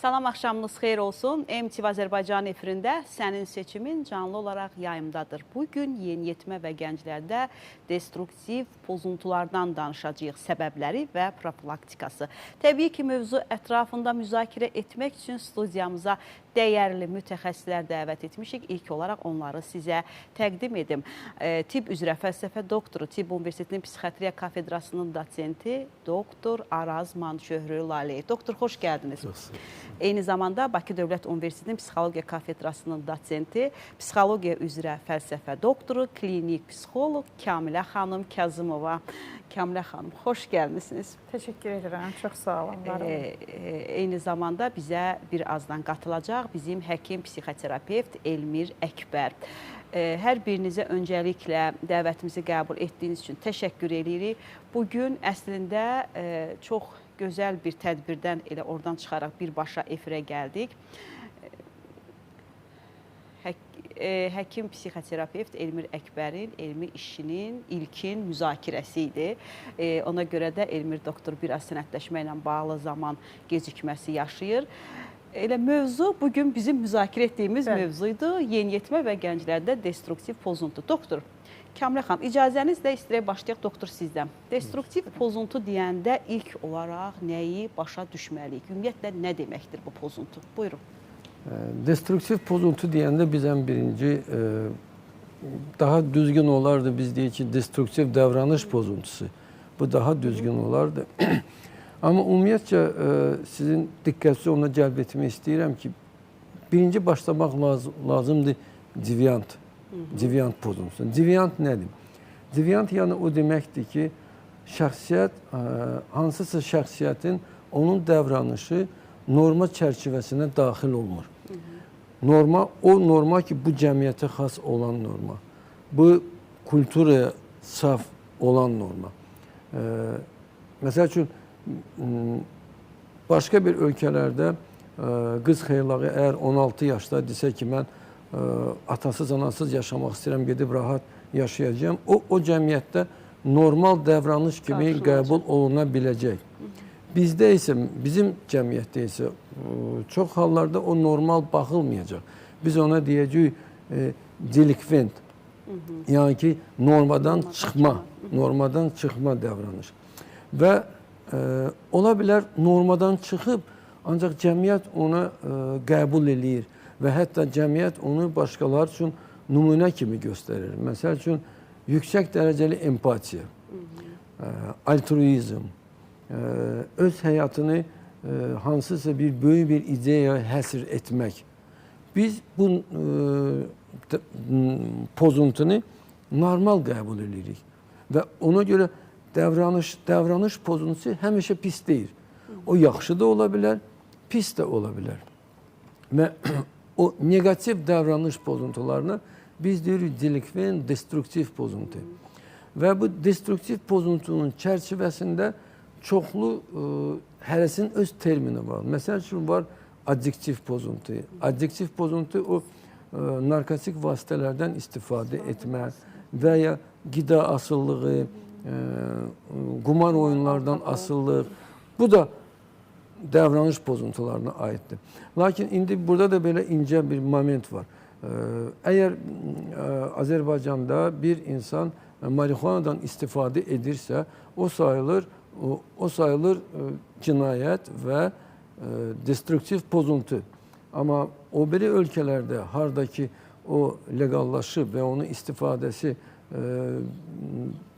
Salam, axşamınız xeyir olsun. MTV Azərbaycan efirində Sənin Seçimin canlı olaraq yayımdadır. Bu gün yeniyetmə və gənclərdə destruktiv pozuntulardan danışacağıq, səbəbləri və profilaktikası. Təbii ki, mövzu ətrafında müzakirə etmək üçün studiyamıza dəyərli mütəxəssislər dəvət etmişik. İlk olaraq onları sizə təqdim edim. Tibb üzrə fəlsəfə doktoru, Tibb Universitetinin Psixiatriya kafedrasının dosenti, doktor Araz Mançöhrü Laleyev. Doktor, xoş gəldiniz. Eyni zamanda Bakı Dövlət Universitetinin Psixologiya kafedrasının dosenti, psixologiya üzrə fəlsəfə doktoru, klinik psixoloq Kamilə xanım Kazımova. Kamilə xanım, xoş gəlmisiniz. Təşəkkür edirəm, çox sağ olun, var olun. Eyni zamanda bizə bir azdan qatılacaq bizim həkim psixoterapevt Elmir Əkbər. Hər birinizə öncəliklə dəvətimizi qəbul etdiyiniz üçün təşəkkür edirik. Bugün əslində çox gözəl bir tədbirdən elə oradan çıxaraq birbaşa efirə gəldik. Həkim psixoterapevt Elmir Əkbərin elmi işinin ilkin müzakirəsi idi. Ona görə də Elmir doktor biraz sənədləşmə ilə bağlı zaman gecikməsi yaşayır. Elə mövzu bugün bizim müzakirə etdiyimiz mövzuydu. Yeniyetmə və gənclərdə destruktiv pozuntu. Doktor Kamilə xanım, icazənizlə istəyək başlayaq doktor sizdən. Destruktiv pozuntu deyəndə ilk olaraq nəyi başa düşməliyik? Ümumiyyətlə nə deməkdir bu pozuntu? Buyurun. Destruktiv pozuntu deyəndə biz ən birinci daha düzgün olardı biz deyək ki, destruktiv davranış pozuntusu. Bu daha düzgün olardı. Amma ümumiyyətcə sizin diqqətinizi ona cəlb etmək istəyirəm ki, birinci başlamaq lazımdır deviant. Deviant pozuntusu. Deviant nədir? Deviant yəni o deməkdir ki, şəxsiyyət, hansısa şəxsiyyətin onun davranışı norma çərçivəsinə daxil olmur. Norma, o norma ki, bu cəmiyyətə xas olan norma. Bu kulturaya saf olan norma. Məsəl üçün, başqa bir ölkələrdə qız xeylağı əgər 16 yaşda desə ki, mən atasız, anasız yaşamaq istəyirəm, gedib rahat yaşayacağam, o cəmiyyətdə normal davranış kimi qəbul oluna biləcək. Bizdə isə, bizim cəmiyyətdə isə çox hallarda o normal baxılmayacaq. Biz ona deyəcəyik delikvent, yəni ki, normadan çıxma, normadan çıxma davranış. Və ola bilər normadan çıxıb, ancaq cəmiyyət ona qəbul eləyir və hətta cəmiyyət onu başqaları üçün nümunə kimi göstərir. Məsəl üçün, yüksək dərəcəli empatiya, altruizm, öz həyatını hansısa bir böyük bir ideya həsr etmək. Biz bu pozuntunu normal qəbul edirik və ona görə davranış pozuntusu həmişə pis deyil. O yaxşı da ola bilər, pis də ola bilər. Və o negativ davranış pozuntularına biz deyirik delikvent, destruktiv pozuntu. Və bu destruktiv pozuntunun çərçivəsində çoxlu hərəsinin öz termini var. Məsəl üçün var addiktiv pozuntu. Addiktiv pozuntu o narkotik vasitələrdən istifadə etmə və ya qida asılılığı, qumar oyunlardan asılılıq. Bu da davranış pozuntularına aiddir. Lakin indi burada da belə incə bir moment var. Əgər Azərbaycanda bir insan marixuanadan istifadə edirsə, o sayılır cinayət və destruktiv pozuntu. Amma o biri ölkələrdə harda ki o legallaşıb və onun istifadəsi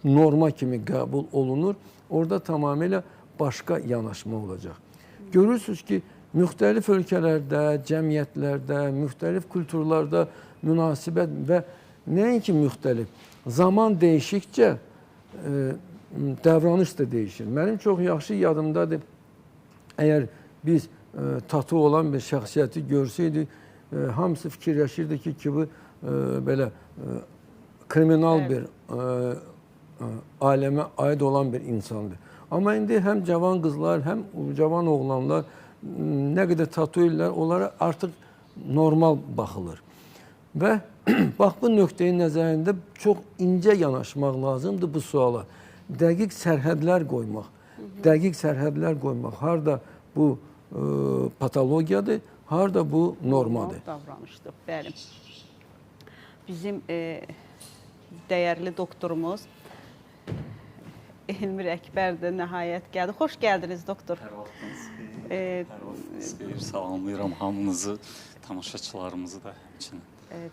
norma kimi qəbul olunur, orada tamamilə başqa yanaşma olacaq. Görürsünüz ki, müxtəlif ölkələrdə, cəmiyyətlərdə, müxtəlif kulturlarda münasibət və nəinki müxtəlif, zaman dəyişikcə davranış da dəyişir. Mənim çox yaxşı yadımdadır, əgər biz tatu olan bir şəxsiyyəti görsəydik, hamısı fikirləşirdi ki, bu belə kriminal bir aləmə aid olan bir insandır. Amma indi həm cavan qızlar, həm cavan oğlanlar nə qədər tatu ellər, onlara artıq normal baxılır. Və bax bu nöqteyi nəzərində çox incə yanaşmaq lazımdır bu suala. Dəqiq sərhədlər qoymaq. Dəqiq sərhədlər qoymaq. Harda bu patologiyadır, harda bu normadır. Normal davranışdır, bəli. Bizim dəyərli doktorumuz Elmir Əkbər də nəhayət gəldi. Xoş gəldiniz, doktor. Hər vaxtınız xeyir, hər vaxtınız xeyir. Salamlayıram hamınızı, tamaşaçılarımızı da həmçinin.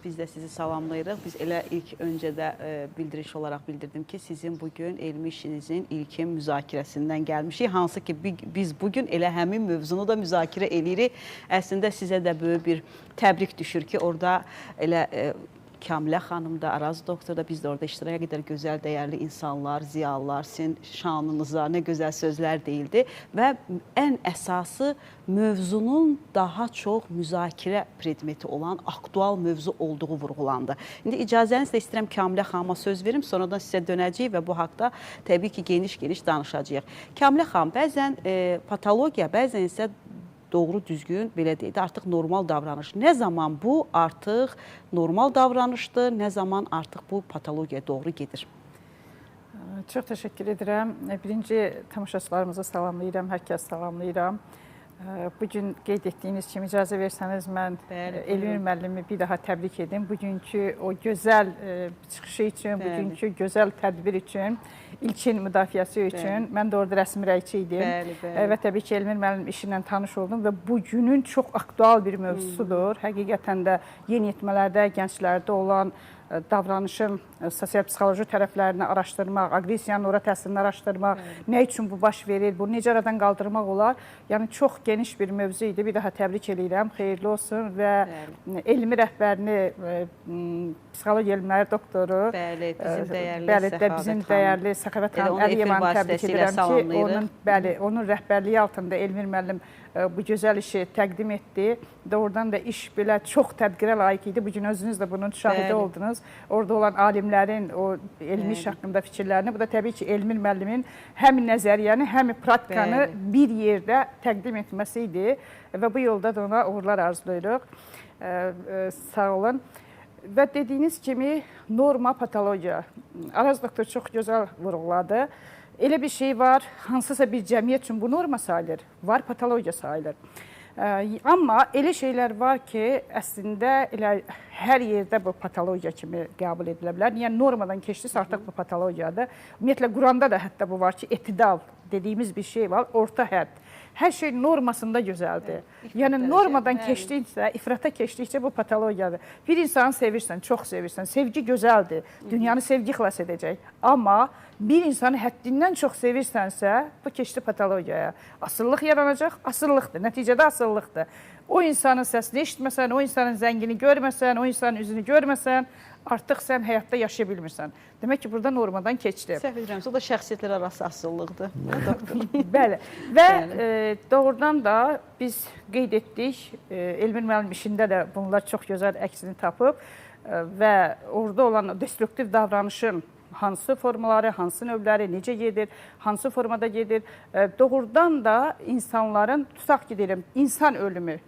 Biz də sizi salamlayırıq. Biz elə ilk öncə də bildiriş olaraq bildirdim ki, sizin bugün elmi işinizin ilkin müzakirəsindən gəlmişik. Hansı ki, biz bugün elə həmin mövzunu da müzakirə eləyirik. Əslində sizə də böyük bir təbrik düşür ki, orada elə Kamilə xanım da, Araz doktor da, biz də orada iştirak qədər gözəl, dəyərli insanlar, ziyalılar, sizin şanınıza nə gözəl sözlər deyildi. Və ən əsası mövzunun daha çox müzakirə predmeti olan aktual mövzu olduğu vurğulandı. İndi icazənizlə istəyirəm Kamilə xanıma söz verim, sonradan sizə dönəcəyik və bu haqda təbii ki, geniş-geniş danışacağıq. Kamilə xanım, bəzən patologiya, bəzən isə doğru düzgün, belə deyək də, artıq normal davranış. Nə zaman bu artıq normal davranışdır, nə zaman artıq bu patologiyaya doğru gedir? Çox təşəkkür edirəm. Birinci tamaşaçılarımızı salamlayıram, hər kəs salamlayıram. Bugün qeyd etdiyiniz kimi icazə versəniz, mən Elmir müəllimi bir daha təbrik edim. Bugünkü o gözəl çıxışı üçün, bugünkü gözəl tədbir üçün, ilkin müdafiəsi üçün. Mən də orada rəsmi rəyçi idim. Və təbii ki, Elmir müəllim işi ilə tanış oldum və bugünün çox aktual bir mövzusudur. Həqiqətən də yeniyetmələrdə, gənclərdə olan davranışın sosial-psixoloji tərəflərini araşdırmaq, aqressiyanın ora təsirini araşdırmaq, nə üçün bu baş verir, bunu necə aradan qaldırmaq olar? Yəni, çox geniş bir mövzu idi. Bir daha təbrik eləyirəm, xeyirli olsun və elmi rəhbərini, psixologiya elmləri doktoru, bəli, bizim dəyərli bizim dəyərli Səxavət xanım Əliyevanı təbrik edirəm ki, bəli, onun rəhbərliyi altında Elmir müəllim bu gözəl işi təqdim etdi. Doğrudan da iş belə çox tədqirə layiq idi. Bugün özünüz də bunun şahidi oldunuz. Orada olan alimlərin o elmi iş haqqında fikirlərini, bu da təbii ki, Elmir müəllimin həm nəzəriyyəni, həm praktikanı bir yerdə təqdim etməsi idi və bu yolda da ona uğurlar arzulayırıq. Sağ olun. Və dediyiniz kimi norma patologiya. Araz doktor çox gözəl vurğuladı. Elə bir şey var, hansısa bir cəmiyyət üçün bu norma sayılır, var patologiya sayılır. Amma elə şeylər var ki, əslində elə hər yerdə bu patologiya kimi qəbul edilə bilər. Yəni normadan keçdiksə artıq bu patologiyadır. Ümumiyyətlə Quranda da hətta bu var ki, etidal dediyimiz bir şey var, orta hədd. Hər şey normasında gözəldir. Yəni normadan keçdikcə, ifrata keçdikcə bu patologiyadır. Bir insanı sevirsən, çox sevirsən, sevgi gözəldir. Dünyanı sevgi xilas edəcək. Amma bir insanı həddindən çox sevirsənsə, bu keçdi patologiyaya. Asıllıq yaranacaq, asıllıqdır. Nəticədə asıllıqdır. O insanın səsini eşitməsən, o insanın zəngini görməsən, o insanın üzünü görməsən, artıq sən həyatda yaşaya bilmirsən. Demək ki, burada normadan keçdi. Səhv edirəmsə, o da şəxsiyyətlər arası asıllıqdır. Bəli. Və doğrudan da biz qeyd etdik, Elmir müəllim işində də bunlar çox gözəl əksini tapıb və orada olan destruktiv davranışın hansı formaları, hansı növləri, necə gedir, hansı formada gedir. Doğrudan da insanların, tutaq ki, deyirəm, insan ölümü.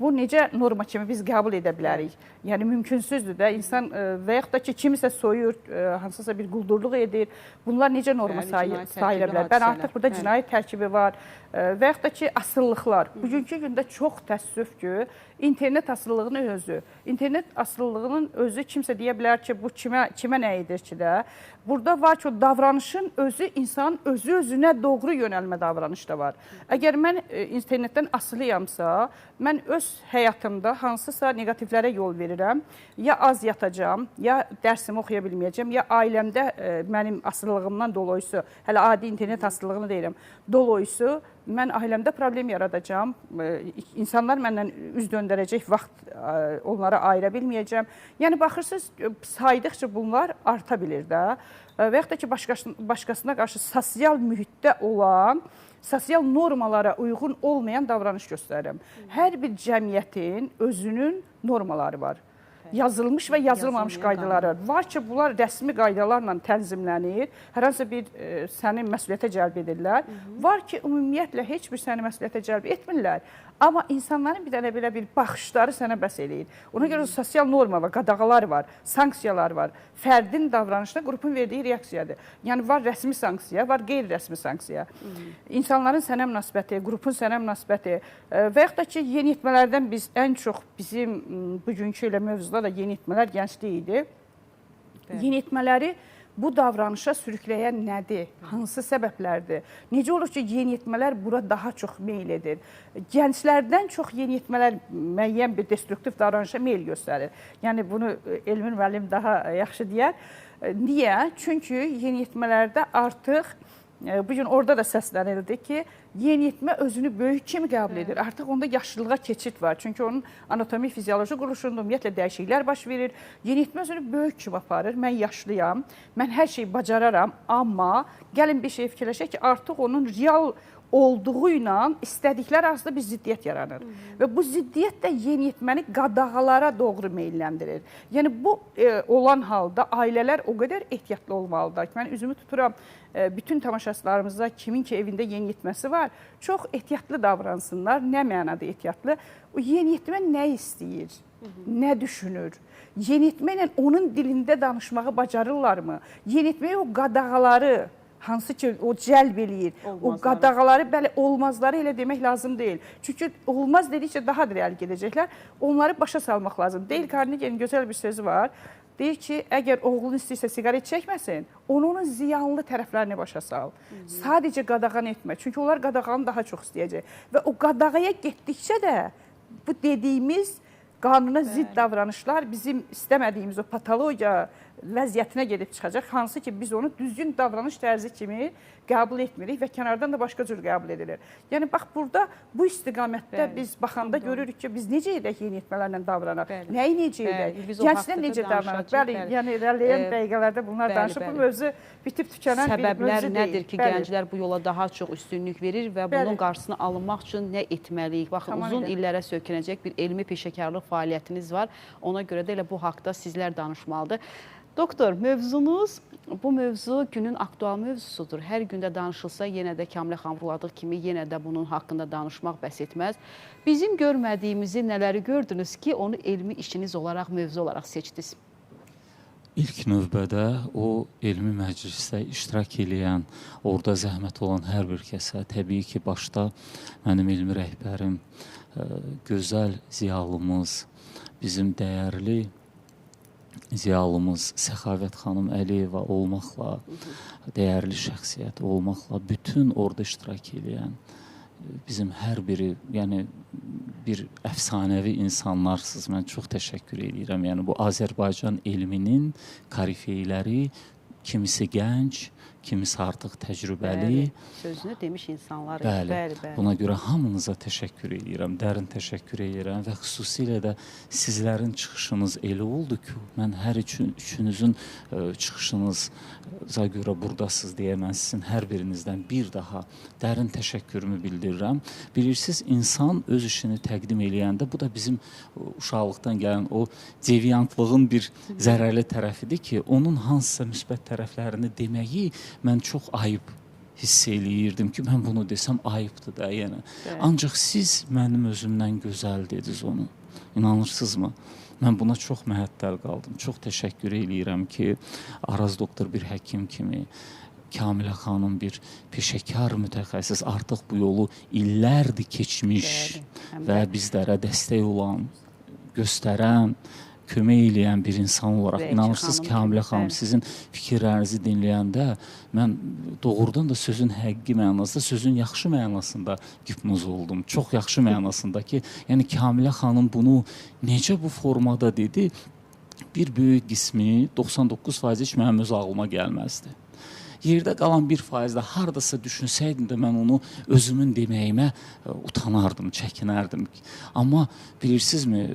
Bu necə norma kimi biz qəbul edə bilərik? Yəni mümkünsüzdür də insan və yaxud da ki, kimisə soyur, hansısa bir quldurluq edir. Bunlar necə norma sayıla bilər? Mən artıq burada cinayət tərkibi var və yaxud da ki, asılılıqlar. Bugünkü gündə çox təəssüf ki, internet asılılığının özü, internet asılılığının özü kimsə deyə bilər ki, bu kimə nə edir ki də? Burada var ki, o davranışın özü insanın özü özünə doğru yönəlmə davranış da var. Əgər mən internetdən asılıyamsa, mən öz həyatımda hansısa neqativlərə yol verirəm. Ya az yatacağam, ya dərsimi oxuya bilməyəcəm, ya ailəmdə mənim asılılığımdan dolayısı, hələ adi internet asılılığını deyirəm, dolayısı mən ailəmdə problem yaradacağam, insanlar məndən üz döndərəcək, vaxt onlara ayıra bilməyəcəm. Yəni, baxırsınız, saydıqca bunlar arta bilir də. Və yaxud da ki, başqasına qarşı sosial mühitdə olan, sosial normalara uyğun olmayan davranış göstərirəm. Hər bir cəmiyyətin özünün normaları var. Yazılmış və yazılmamış qaydaları var. Var ki, bunlar rəsmi qaydalarla tənzimlənir. Hər hansı bir səni məsuliyyətə cəlb edirlər. Var ki, ümumiyyətlə heç bir səni məsuliyyətə cəlb etmirlər. Amma insanların bir dənə belə bir baxışları sənə bəs eləyir. Ona görə sosial norma var, qadağalar var, sanksiyalar var. Fərdin davranışına qrupun verdiyi reaksiyadır. Yəni var rəsmi sanksiya, var qeyri-rəsmi sanksiya. İnsanların sənə münasibəti, qrupun sənə münasibəti və yaxud da ki, yeniyetmələrdən biz ən çox bizim bugünkü elə mövzuda da yeniyetmələr gənclik idi. Yeniyetmələri bu davranışa sürükləyən nədir? Hansı səbəblərdir? Necə olur ki, yeniyetmələr bura daha çox meyl edir? Gənclərdən çox yeniyetmələr müəyyən bir destruktiv davranışa meyl göstərir. Yəni bunu Elmin müəllim daha yaxşı deyər. Niyə? Çünki yeniyetmələrdə artıq bugün orada da səslənildi ki, yeniyetmə özünü böyük kimi qəbul edir. Artıq onda yaşlılığa keçid var. Çünki onun anatomi, fizioloji quruluşunda ümumiyyətlə dəyişikliklər baş verir. Yeniyetmə özünü böyük kimi aparır. Mən yaşlıyam, mən hər şeyi bacararam, amma gəlin bir şey fikirləşək ki, artıq onun real olduğu ilə istədikləri arasında bir ziddiyyət yaranır. Və bu ziddiyyət də yeniyetməni qadağalara doğru meylləndirir. Yəni bu olan halda ailələr o qədər ehtiyatlı olmalıdır ki, mən üzümü tuturam bütün tamaşaçılarımıza, kimin ki evində yeniyetməsi var, çox ehtiyatlı davransınlar. Nə mənada ehtiyatlı? O yeniyetmə nə istəyir? Nə düşünür? Yeniyetmə ilə onun dilində danışmağı bacarırlarmı? Yeniyetməyə o qadağaları, hansı ki o cəlb eləyir, o qadağaları, bəli, olmazları elə demək lazım deyil. Çünki olmaz dedikcə daha da irəli gedəcəklər. Onları başa salmaq lazım. Dale Carnegie'nin gözəl bir sözü var. Deyir ki, əgər oğlun istəyirsə siqaret çəkməsin, onu onun ziyanlı tərəflərini başa sal. Sadəcə qadağan etmə. Çünki onlar qadağanı daha çox istəyəcək. Və o qadağaya getdikcə də bu dediyimiz qanuna zidd davranışlar bizim istəmədiyimiz o patologiya vəziyyətinə gedib çıxacaq. Hansı ki, biz onu düzgün davranış tərzi kimi qəbul etmirik və kənardan da başqa cür qəbul edilir. Yəni, bax, burada bu istiqamətdə biz baxanda görürük ki, biz necə edək yeniyetmələrlə davranaq, nəyi necə edək, gənclər necə davranaq. Bəli, yəni irəliləyən dəqiqələrdə bunlar danışıb. Bu mövzu bitib tükənən bir mövzu deyil. Səbəblər nədir ki, gənclər bu yola daha çox üstünlük verir və bunun qarşısını alınmaq üçün nə etməliyik? Baxın, uzun illərə söykənəcək bir elmi peşəkarlıq fəaliyyətiniz var. Ona görə də elə bu haqda sizlər danışmalıdır. Doktor, mövzunuz, bu mövzu günün aktual mövzusudur. Hər gündə danışılsa, yenə də Kamilə xanım vurğuladığı kimi, yenə də bunun haqqında danışmaq bəs etməz. Bizim görmədiyimizi nələri gördünüz ki, onu elmi işiniz olaraq, mövzu olaraq seçdiniz? İlk növbədə o elmi məclisdə iştirak eləyən, orada zəhmət olan hər bir kəsə, təbii ki, başda mənim elmi rəhbərim, gözəl ziyalımız, bizim dəyərli ziyalımız Səxavət xanım Əliyeva olmaqla, dəyərli şəxsiyyət olmaqla bütün orada iştirak eləyən bizim hər biri, yəni bir əfsanəvi insanlarsınız. Mən çox təşəkkür edirəm. Yəni bu Azərbaycan elminin korifeyləri, kimisi gənc, kimisi artıq təcrübəli. Bəli, sözünü demiş insanlar. Bəli, bəli, bəli. Buna görə hamınıza təşəkkür edirəm, dərin təşəkkür edirəm və xüsusilə də sizlərin çıxışınız elə oldu ki, mən hər üçünüzün çıxışınıza görə buradasınız deyə mən sizin hər birinizdən bir daha dərin təşəkkürümü bildirirəm. Bilirsiniz, insan öz işini təqdim eləyəndə, bu da bizim uşaqlıqdan gələn o deviantlığın bir zərərli tərəfidir ki, onun hansısa müsbət tərəflərini deməyi mən çox ayıb hiss eləyirdim ki, mən bunu desəm ayıbdır da, yəni. Bəli. Ancaq siz mənim özümdən gözəl dediniz onu. İnanırsınızmı? Mən buna çox məhəttəl qaldım. Çox təşəkkür eləyirəm ki, Araz doktor bir həkim kimi, Kamilə xanım bir peşəkar mütəxəssis, artıq bu yolu illərdir keçmiş və bizlərə dəstək olan, göstərən, kömək eləyən bir insan olaraq, inanırsınız Kamilə xanım, sizin fikirlərinizi dinləyəndə mən doğrudan da sözün həqiqi mənasında, sözün yaxşı mənasında hipnoz oldum. Çox yaxşı mənasında ki, yəni Kamilə xanım bunu necə bu formada dedi, bir böyük qismi, 99% heç mənim öz ağlıma gəlməzdi. Yerdə qalan 1% də haradasa düşünsəydim də mən onu özümün deməyimə utanardım, çəkinərdim. Amma bilirsinizmi,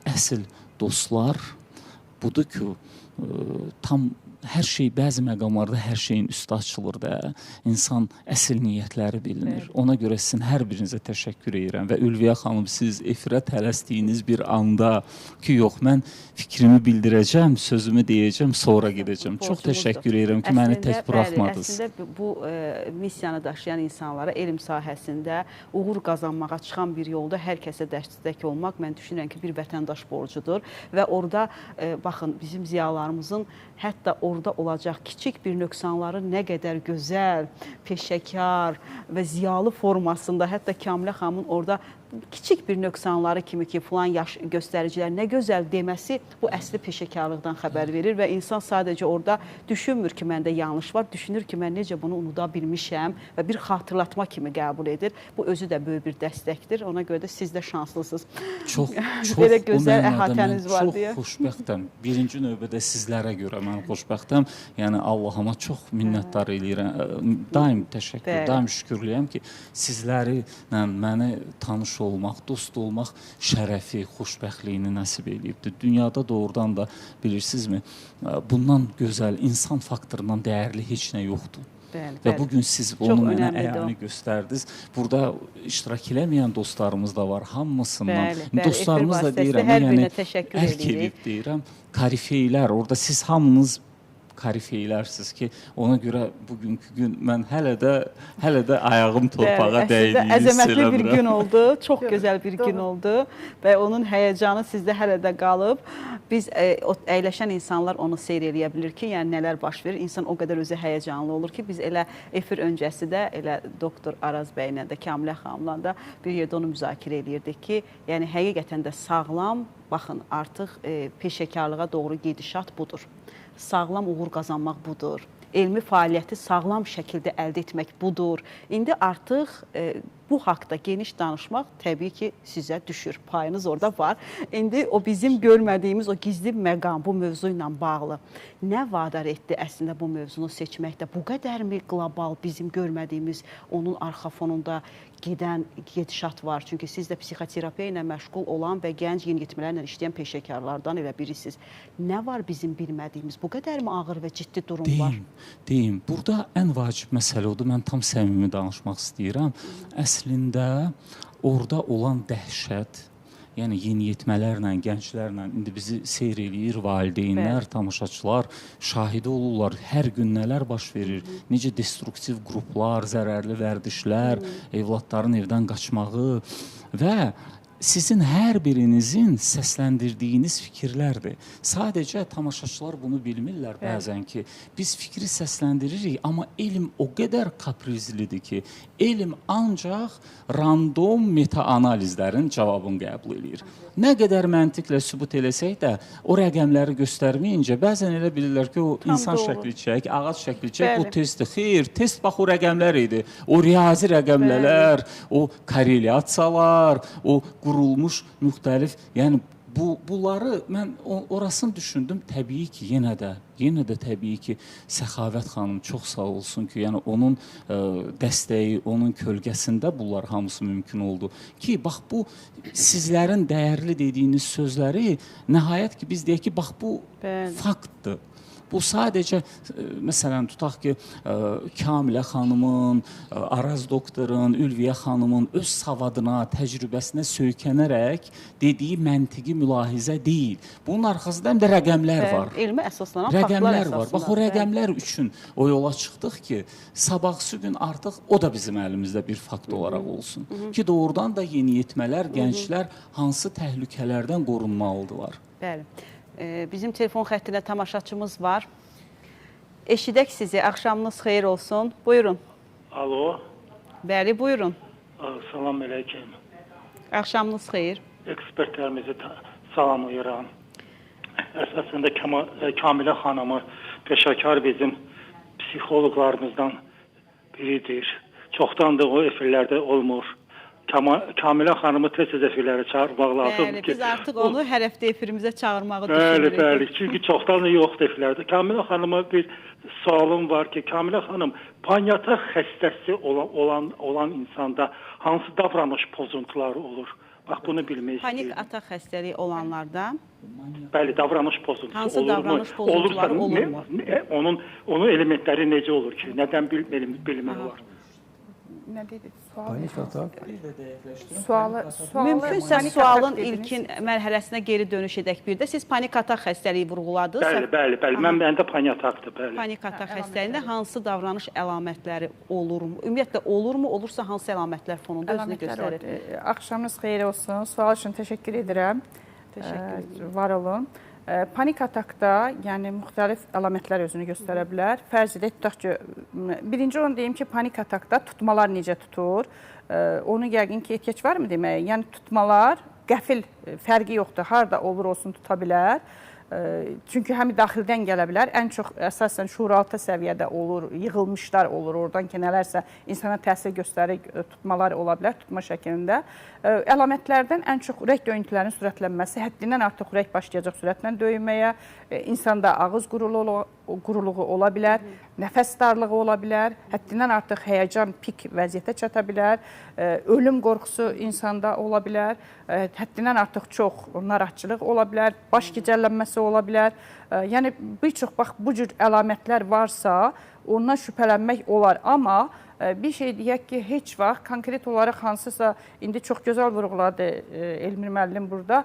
əsl dostlar budur ki, tam Hər şey bəzi məqamlarda hər şeyin üstü açılır da. İnsan əsl niyyətləri bilinir. Ona görə sizin hər birinizə təşəkkür edirəm və Ülviyə xanım, siz efirə tələsdiyiniz bir anda ki, yox, mən fikrimi bildirəcəm, sözümü deyəcəm, sonra gedəcəm. Çox təşəkkür edirəm ki, məni tək buraxmadınız. Əslində bu missiyanı daşıyan insanlara elm sahəsində uğur qazanmağa çıxan bir yolda hər kəsə dəstək olmaq, mən düşünürəm ki, bir vətəndaş borcudur və orada baxın, bizim ziyalarımızın hətta orada olacaq kiçik bir nöqsanları nə qədər gözəl, peşəkar və ziyalı formasında, hətta Kamilə xanımın orada kiçik bir nöqsanları kimi ki, filan yaş göstəricilər nə gözəl deməsi bu əsli peşəkarlıqdan xəbər verir və insan sadəcə orada düşünmür ki, məndə yanlış var, düşünür ki, mən necə bunu unuda bilmişəm və bir xatırlatma kimi qəbul edir. Bu özü də böyük bir dəstəkdir. Ona görə də siz də şanslısınız. Çox, çox belə gözəl əhatəniz var deyə. Çox xoşbəxtəm. Birinci növbədə sizlərə görə mən xoşbəxtəm. Yəni Allahıma çox minnətdar eləyirəm. Daim təşəkkür, daim şükürlüyəm ki, sizləri məni tanış olmaq, dost olmaq şərəfi, xoşbəxtliyini nəsib eləyibdir. Dünyada doğrudan da bilirsinizmi, bundan gözəl, insan faktorundan dəyərli heç nə yoxdur. Bəli, və bugün siz onu mənə əyani göstərdiniz. Burada iştirak eləməyən dostlarımız da var, hamısından. Bəli, bəli, dostlarımız da deyirəm, yəni ərk edib deyirəm, korifeylər, orada siz hamınız korifeylərsiniz ki, ona görə bugünkü gün mən hələ də ayağım torpağa dəydiyini hiss əzəmətli eləmirəm. Bir gün oldu, çox gözəl bir gün oldu və onun həyəcanı sizdə hələ də qalıb. Biz əyləşən insanlar onu seyr eləyə bilir ki, yəni nələr baş verir. İnsan o qədər özü həyəcanlı olur ki, biz elə efir öncəsi də elə doktor Araz bəylə də, Kamilə xanımla da bir yerdə onu müzakirə eləyirdik ki, yəni həqiqətən də sağlam, baxın, artıq peşəkarlığa doğru gedişat budur. Sağlam uğur qazanmaq budur. Elmi fəaliyyəti sağlam şəkildə əldə etmək budur. İndi artıq bu haqda geniş danışmaq təbii ki, sizə düşür. Payınız orada var. İndi o bizim görmədiyimiz o gizli məqam bu mövzu ilə bağlı. Nə vadar etdi əslində bu mövzunu seçməkdə? Bu qədərmi qlobal bizim görmədiyimiz onun arxa fonunda gedən gedişat var? Çünki siz də psixoterapiya ilə məşğul olan və gənc yeniyetmələrlə işləyən peşəkarlardan elə birisiniz. Nə var bizim bilmədiyimiz? Bu qədərmi ağır və ciddi durum var? Deyim, burada ən vacib məsələ odur. Mən tam səmimi danışmaq istəyirəm. Əslində orada olan dəhşət, yəni yeniyetmələrlə, gənclərlə, indi bizi seyr eləyir valideynlər, tamaşaçılar, şahidi olurlar. Hər gün nələr baş verir, necə destruktiv qruplar, zərərli vərdişlər, evladların evdən qaçmağı və sizin hər birinizin səsləndirdiyiniz fikirlərdir. Sadəcə tamaşaçılar bunu bilmirlər bəzən ki, biz fikri səsləndiririk, amma elm o qədər kaprizlidir ki, elm ancaq random meta-analizlərin cavabını qəbul eləyir. Nə qədər məntiqlə sübut eləsək də, o rəqəmləri göstərməyincə, bəzən elə bilirlər ki, o tam insan doğru. Şəkli çək, ağac şəkli çək, bu testdir. Xeyr, test bax o rəqəmlər idi. O riyazi rəqəmlər, o korrelyasiyalar, o qurulmuş müxtəlif, yəni bunları mən orasını düşündüm. Təbii ki, yenə də təbii ki, Səxavət xanım çox sağ olsun ki, yəni onun dəstəyi, onun kölgəsində bunlar hamısı mümkün oldu. Ki, bax bu sizlərin dəyərli dediyiniz sözləri nəhayət ki, biz deyək ki, bax bu faktdır. Bu sadəcə, məsələn, tutaq ki, Kamilə xanımın, Araz doktorun, Ülviyə xanımın öz savadına, təcrübəsinə söykənərək dediyi məntiqi mülahizə deyil. Bunun arxasında həm də rəqəmlər var. Elmə əsaslanan faktlar rəqəmlər var. Bax, o rəqəmlər üçün o yola çıxdıq ki, sabahsı gün artıq o da bizim əlimizdə bir fakt olaraq olsun. Ki, doğrudan da yeniyetmələr, gənclər hansı təhlükələrdən qorunmalıdırlar. Bəli. Bizim telefon xəttində tamaşaçımız var. Eşidək sizi. Axşamınız xeyir olsun. Buyurun. Alo. Bəli, buyurun. Salam əleykum. Axşamınız xeyir. Ekspertlərimizi salamlayıram. Əsasında Kamilə xanımı peşəkar bizim psixoloqlarımızdan biridir. Çoxdandır o efirlərdə olmur. Kamilə xanımı tez-tez efirlərə çağırmaq lazımdır Bəli, ki, biz artıq onu hər həftə efirimizə çağırmağı Bəli, düşünürük. bəli. Çünki çoxdan yoxdur efirlərdə. Kamilə xanıma bir sualım var ki, Kamilə xanım, paniata xəstəsi olan insanda hansı davranış pozuntuları olur? Bax, bunu bilmək Panik istəyirəm. atak xəstəliyi olanlarda Bəli, davranış pozuntusu Hansı olurmu? davranış pozuntuları Olursa, olurmu? Onun elementləri necə olur ki? Nədən bilmək olar? Nə dedi? Sual. Panik atak. Sualı Mümkünsə panik sualın atak dediniz. ilkin mərhələsinə geri dönüş edək bir də. Siz panik atak xəstəliyi vurğuladınız. Bəli, bəli, bəli. Məndə panik atakdır, bəli. Panik atak xəstəliyində hansı davranış əlamətləri olur? Ümumiyyətlə olurmu? Olursa hansı əlamətlər fonunda özünü Əlamətlər göstərir? oldu. Axşamınız xeyir olsun. Sual üçün təşəkkür edirəm. Təşəkkür edirəm. Var olun. Panik atakda, yəni müxtəlif əlamətlər özünü göstərə bilər. Fərz edək, tutaq ki, birinci onu deyim ki, panik atakda tutmalar necə tutur? Onu yəqin ki, ehtiyac varmı deməyə? Yəni tutmalar qəfil, fərqi yoxdur. Harda olur olsun tuta bilər. Çünki həm daxildən gələ bilər, ən çox əsasən şuuraltı səviyyədə olur, yığılmışlar olur, oradan ki, nələrsə insana təsir göstərir, tutmalar ola bilər, tutma şəklində. Əlamətlərdən ən çox ürək döyüntülərinin sürətlənməsi, həddindən artıq ürək başlayacaq sürətlə döyünməyə, insanda ağız quruluğu ola bilər, nəfəs darlığı ola bilər, həddindən artıq həyəcan pik vəziyyətə çata bilər, ölüm qorxusu insanda ola bilər, həddindən artıq çox narahatçılıq ola bilər, baş gicəllənməsi ola bilər. Yəni bir çox bax bu cür əlamətlər varsa, ondan şübhələnmək olar. Amma bir şey deyək ki, heç vaxt konkret olaraq hansısa, indi çox gözəl vurğuladı Elmir müəllim burada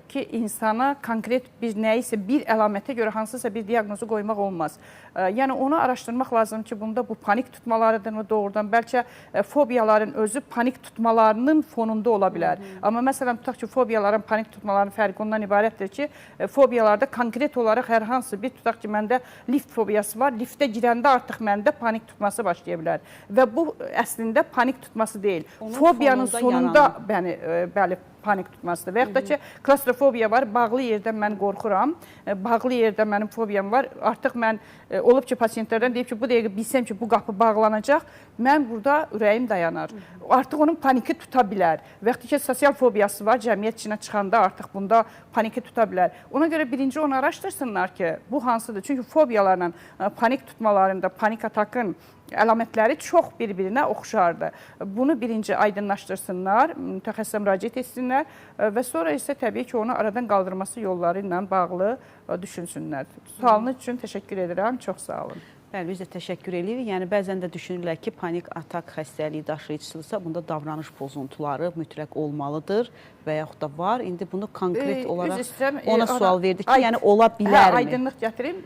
ki, insana konkret bir nəyisə bir əlamətə görə hansısa bir diaqnozu qoymaq olmaz. Yəni onu araşdırmaq lazım ki, bunda bu panik tutmalarıdırmı doğrudan, bəlkə fobiyaların özü panik tutmalarının fonunda ola bilər. Amma məsələn, tutaq ki, fobiyaların, panik tutmalarının fərqi ondan ibarətdir ki, fobiyalarda konkret olaraq hər hansı bir, tutaq ki, məndə lift fobiyası var, liftə girəndə artıq məndə panik tutması başlaya bilər. Və bu əslində panik tutması deyil. Onun Fobiyanın fonunda sonunda bəli, panik tutmasıdır. Və yaxud da ki, klastrofobiya var, bağlı yerdən mən qorxuram, bağlı yerdə mənim fobiyam var. Artıq mən olub ki, pasiyentlərdən deyib ki, bu dəqiqə bilsəm ki, bu qapı bağlanacaq, mən burada ürəyim dayanar. Artıq onun paniki tuta bilər. Və yaxud da ki, sosial fobiyası var, cəmiyyət içinə çıxanda artıq bunda paniki tuta bilər. Ona görə birinci onu araşdırsınlar ki, bu hansıdır? Çünki fobiyalarla panik tutmalarında, panik atakın əlamətləri çox bir-birinə oxşardır. Bunu birinci aydınlaşdırsınlar, mütəxəssisə müraciət etsinlər və sonra isə təbii ki, onu aradan qaldırması yolları ilə bağlı düşünsünlər. Sualınız üçün təşəkkür edirəm, çox sağ olun. Bəli, biz də təşəkkür edirik. Yəni bəzən də düşünürlər ki, panik atak xəstəliyi daşıyıcısıdırsa, bunda davranış pozuntuları mütləq olmalıdır və yaxud da var. İndi bunu konkret olaraq ona sual verdik ki, yəni ola bilərmi? Aydınlıq gətirim.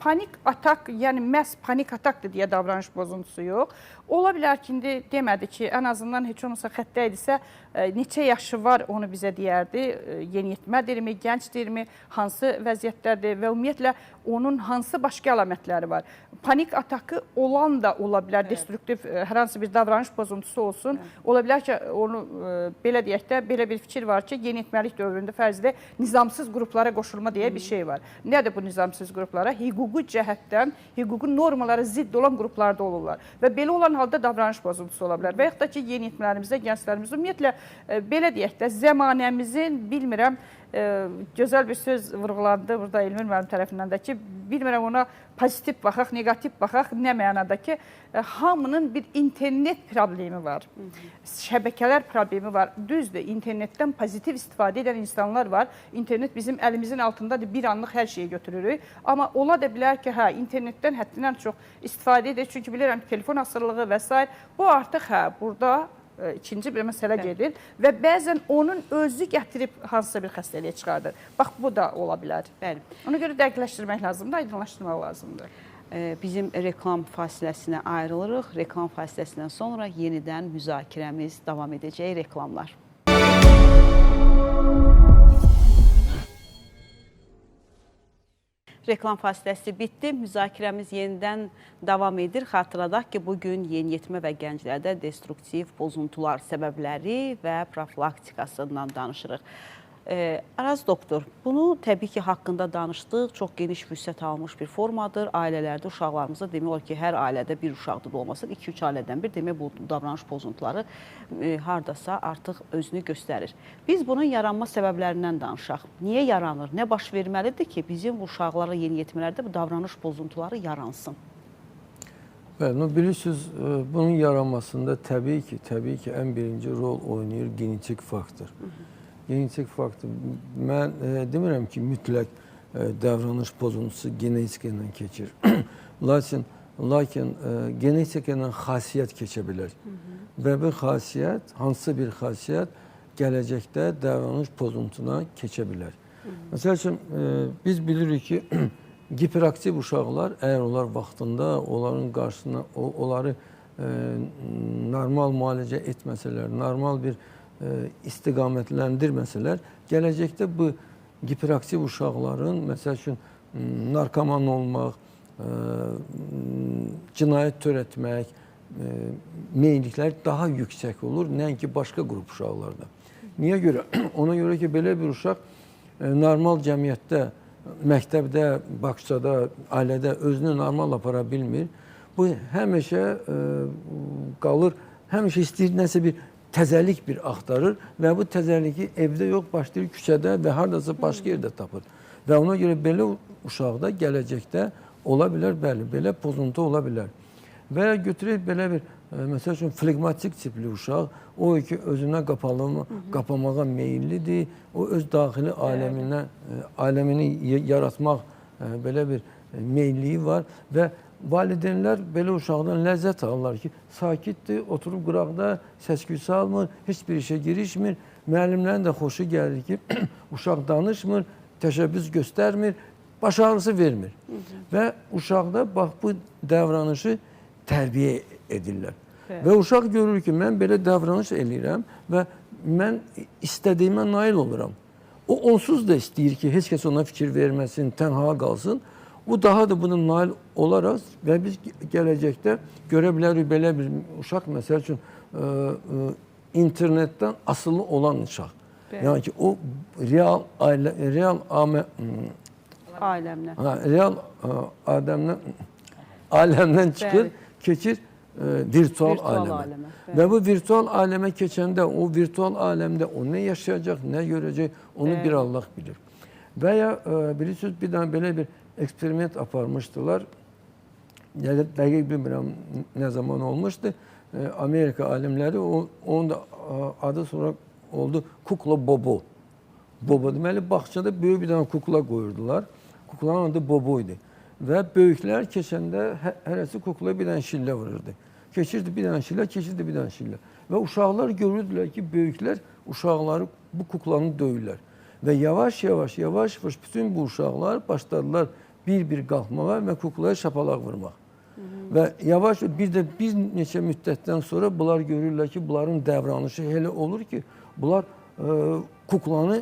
Panik atak, yəni məhz panik atakdır deyə davranış pozuntusu yox. Ola bilər ki, indi demədi ki, ən azından heç olmasa xəttə idisə, neçə yaşı var onu bizə deyərdi. Yeniyetmədirmi, gəncdirmi, hansı vəziyyətdədir və ümumiyyətlə onun hansı başqa əlamətləri var. Panik atakı olan da ola bilər, destruktiv hər hansı bir davranış pozuntusu olsun. Ola bilər ki, onu belə deyək də, belə bir fikir var ki, yeniyetməlik dövründə fərzdə nizamsız qruplara qoşulma deyə bir şey var. Nədir bu nizamsız qruplara? Hüquqi cəhətdən, hüquqi normalara zidd olan qruplarda olurlar və belə olan halda davranış pozuntusu ola bilər. Və yaxud da ki, yeniyetmələrimizdə, gənclərimizdə ümumiyyətlə belə deyək də, zəmanəmizin, bilmirəm, gözəl bir söz vurğulandı burada Elmir müəllim tərəfindən də ki, bilmirəm ona pozitiv baxaq, neqativ baxaq, nə mənada ki, hamının bir internet problemi var, şəbəkələr problemi var. Düzdür, internetdən pozitiv istifadə edən insanlar var. İnternet bizim əlimizin altındadır, bir anlıq hər şeyi götürürük. Amma ola da bilər ki, hə, internetdən həddindən çox istifadə edir. Çünki bilirəm ki, telefon asılılığı və s. Bu artıq, hə, burada ikinci bir məsələ gedir və bəzən onun özü gətirib hansısa bir xəstəliyə çıxardır. Bax, bu da ola bilər. Bəli. Ona görə dəqiqləşdirmək lazımdır, aydınlaşdırmaq lazımdır. Bizim reklam fasiləsinə ayrılırıq. Reklam fasiləsindən sonra yenidən müzakirəmiz davam edəcək. Reklamlar. Reklam fasiləsi bitdi. Müzakirəmiz yenidən davam edir. Xatırladaq ki, bugün yeniyetmə və gənclərdə destruktiv pozuntular səbəbləri və profilaktikasından danışırıq. Araz doktor, bunu təbii ki, haqqında danışdıq. Çox geniş vüsət almış bir formadır. Ailələrdə uşaqlarımızda demək olar ki, hər ailədə bir uşaqdır da olmasa, 2-3 ailədən bir demək bu davranış pozuntuları hardasa artıq özünü göstərir. Biz bunun yaranma səbəblərindən danışaq. Niyə yaranır? Nə baş verməlidir ki, bizim bu uşaqlara, yeniyetmələrdə bu davranış pozuntuları yaransın? Bəli, bilirsiniz, bunun yaranmasında təbii ki, ən birinci rol oynayır genetik faktor. Genetik faktor. Mən demirəm ki, mütləq davranış pozuntusu genetika ilə keçir. Lakin genetika ilə xasiyyət keçə bilər. Və bir xasiyyət, hansısa bir xasiyyət gələcəkdə davranış pozuntuna keçə bilər. Məsəl üçün, biz bilirik ki, hiperaktiv uşaqlar, əgər onlar vaxtında onların qarşısına, onları normal müalicə etməsələr, normal bir istiqamətləndirməsələr, gələcəkdə bu hiperaktiv uşaqların, məsəl üçün, narkoman olmaq, cinayət törətmək, meyillikləri daha yüksək olur, nəinki başqa qrup uşaqlarda. Niyə görə? Ona görə ki, belə bir uşaq normal cəmiyyətdə, məktəbdə, bağçada, ailədə özünü normal apara bilmir. Bu həmişə qalır, həmişə istəyir nəsə bir təzəlik bir axtarır və bu təzəliki evdə yox, başlayır küçədə və haradasa başqa yerdə tapır. Və ona görə belə uşaqda gələcəkdə ola bilər, bəli, belə pozuntu ola bilər. Və ya götürək belə bir, məsəl üçün, flegmatik tipli uşaq, o ki, özünə qapamağa meyillidir, o öz daxili aləmini yaratmaq belə bir meyilliyi var və valideynlər belə uşaqdan ləzzət alırlar ki, sakitdir, oturub qıraqda, səs-küy salmır, heç bir işə girişmir. Müəllimlərin də xoşu gəlir ki, uşaq danışmır, təşəbbüs göstərmir, baş ağrısı vermir. Və uşaqda bax bu davranışı tərbiyə edirlər. Evet. Və uşaq görür ki, mən belə davranış eləyirəm və mən istədiyimə nail oluram. O onsuz da istəyir ki, heç kəs ona fikir verməsin, tənha qalsın. Bu daha da buna nail olaraq və biz gələcəkdə görə bilərik belə bir uşaq, məsəl üçün, internetdən asılı olan uşaq. Bəli. Yəni ki, o real ailə, real aləmdən, real aləmdən çıxır, bəli, keçir virtual aləmə. Və bu virtual aləmə keçəndə, o virtual aləmdə o nə yaşayacaq, nə görəcək, onu bəli, bir Allah bilir. Və ya bilirsiniz, bir dənə belə bir eksperiment aparmışdılar. Yəni, dəqiq bilmirəm nə zaman olmuşdu. Amerika alimləri, onun da adı sonra oldu Kukla Bobo. Bobo deməli, bağçada böyük bir dənə kukla qoyurdular. Kuklanın adı Bobo idi. Və böyüklər keçəndə hərəsi kuklaya bir dənə şillə vururdu. Keçirdi bir dənə şillə, keçirdi bir dənə şillə. Və uşaqlar görürdülər ki, böyüklər uşaqları bu kuklanı döyürlər. Və yavaş-yavaş, yavaş-yavaş bütün bu uşaqlar başladılar bir-bir qalxmağa və kuklaya şapalaq vurmaq. Və yavaş, bir də bir neçə müddətdən sonra bunlar görürlər ki, bunların davranışı elə olur ki, bunlar kuklanı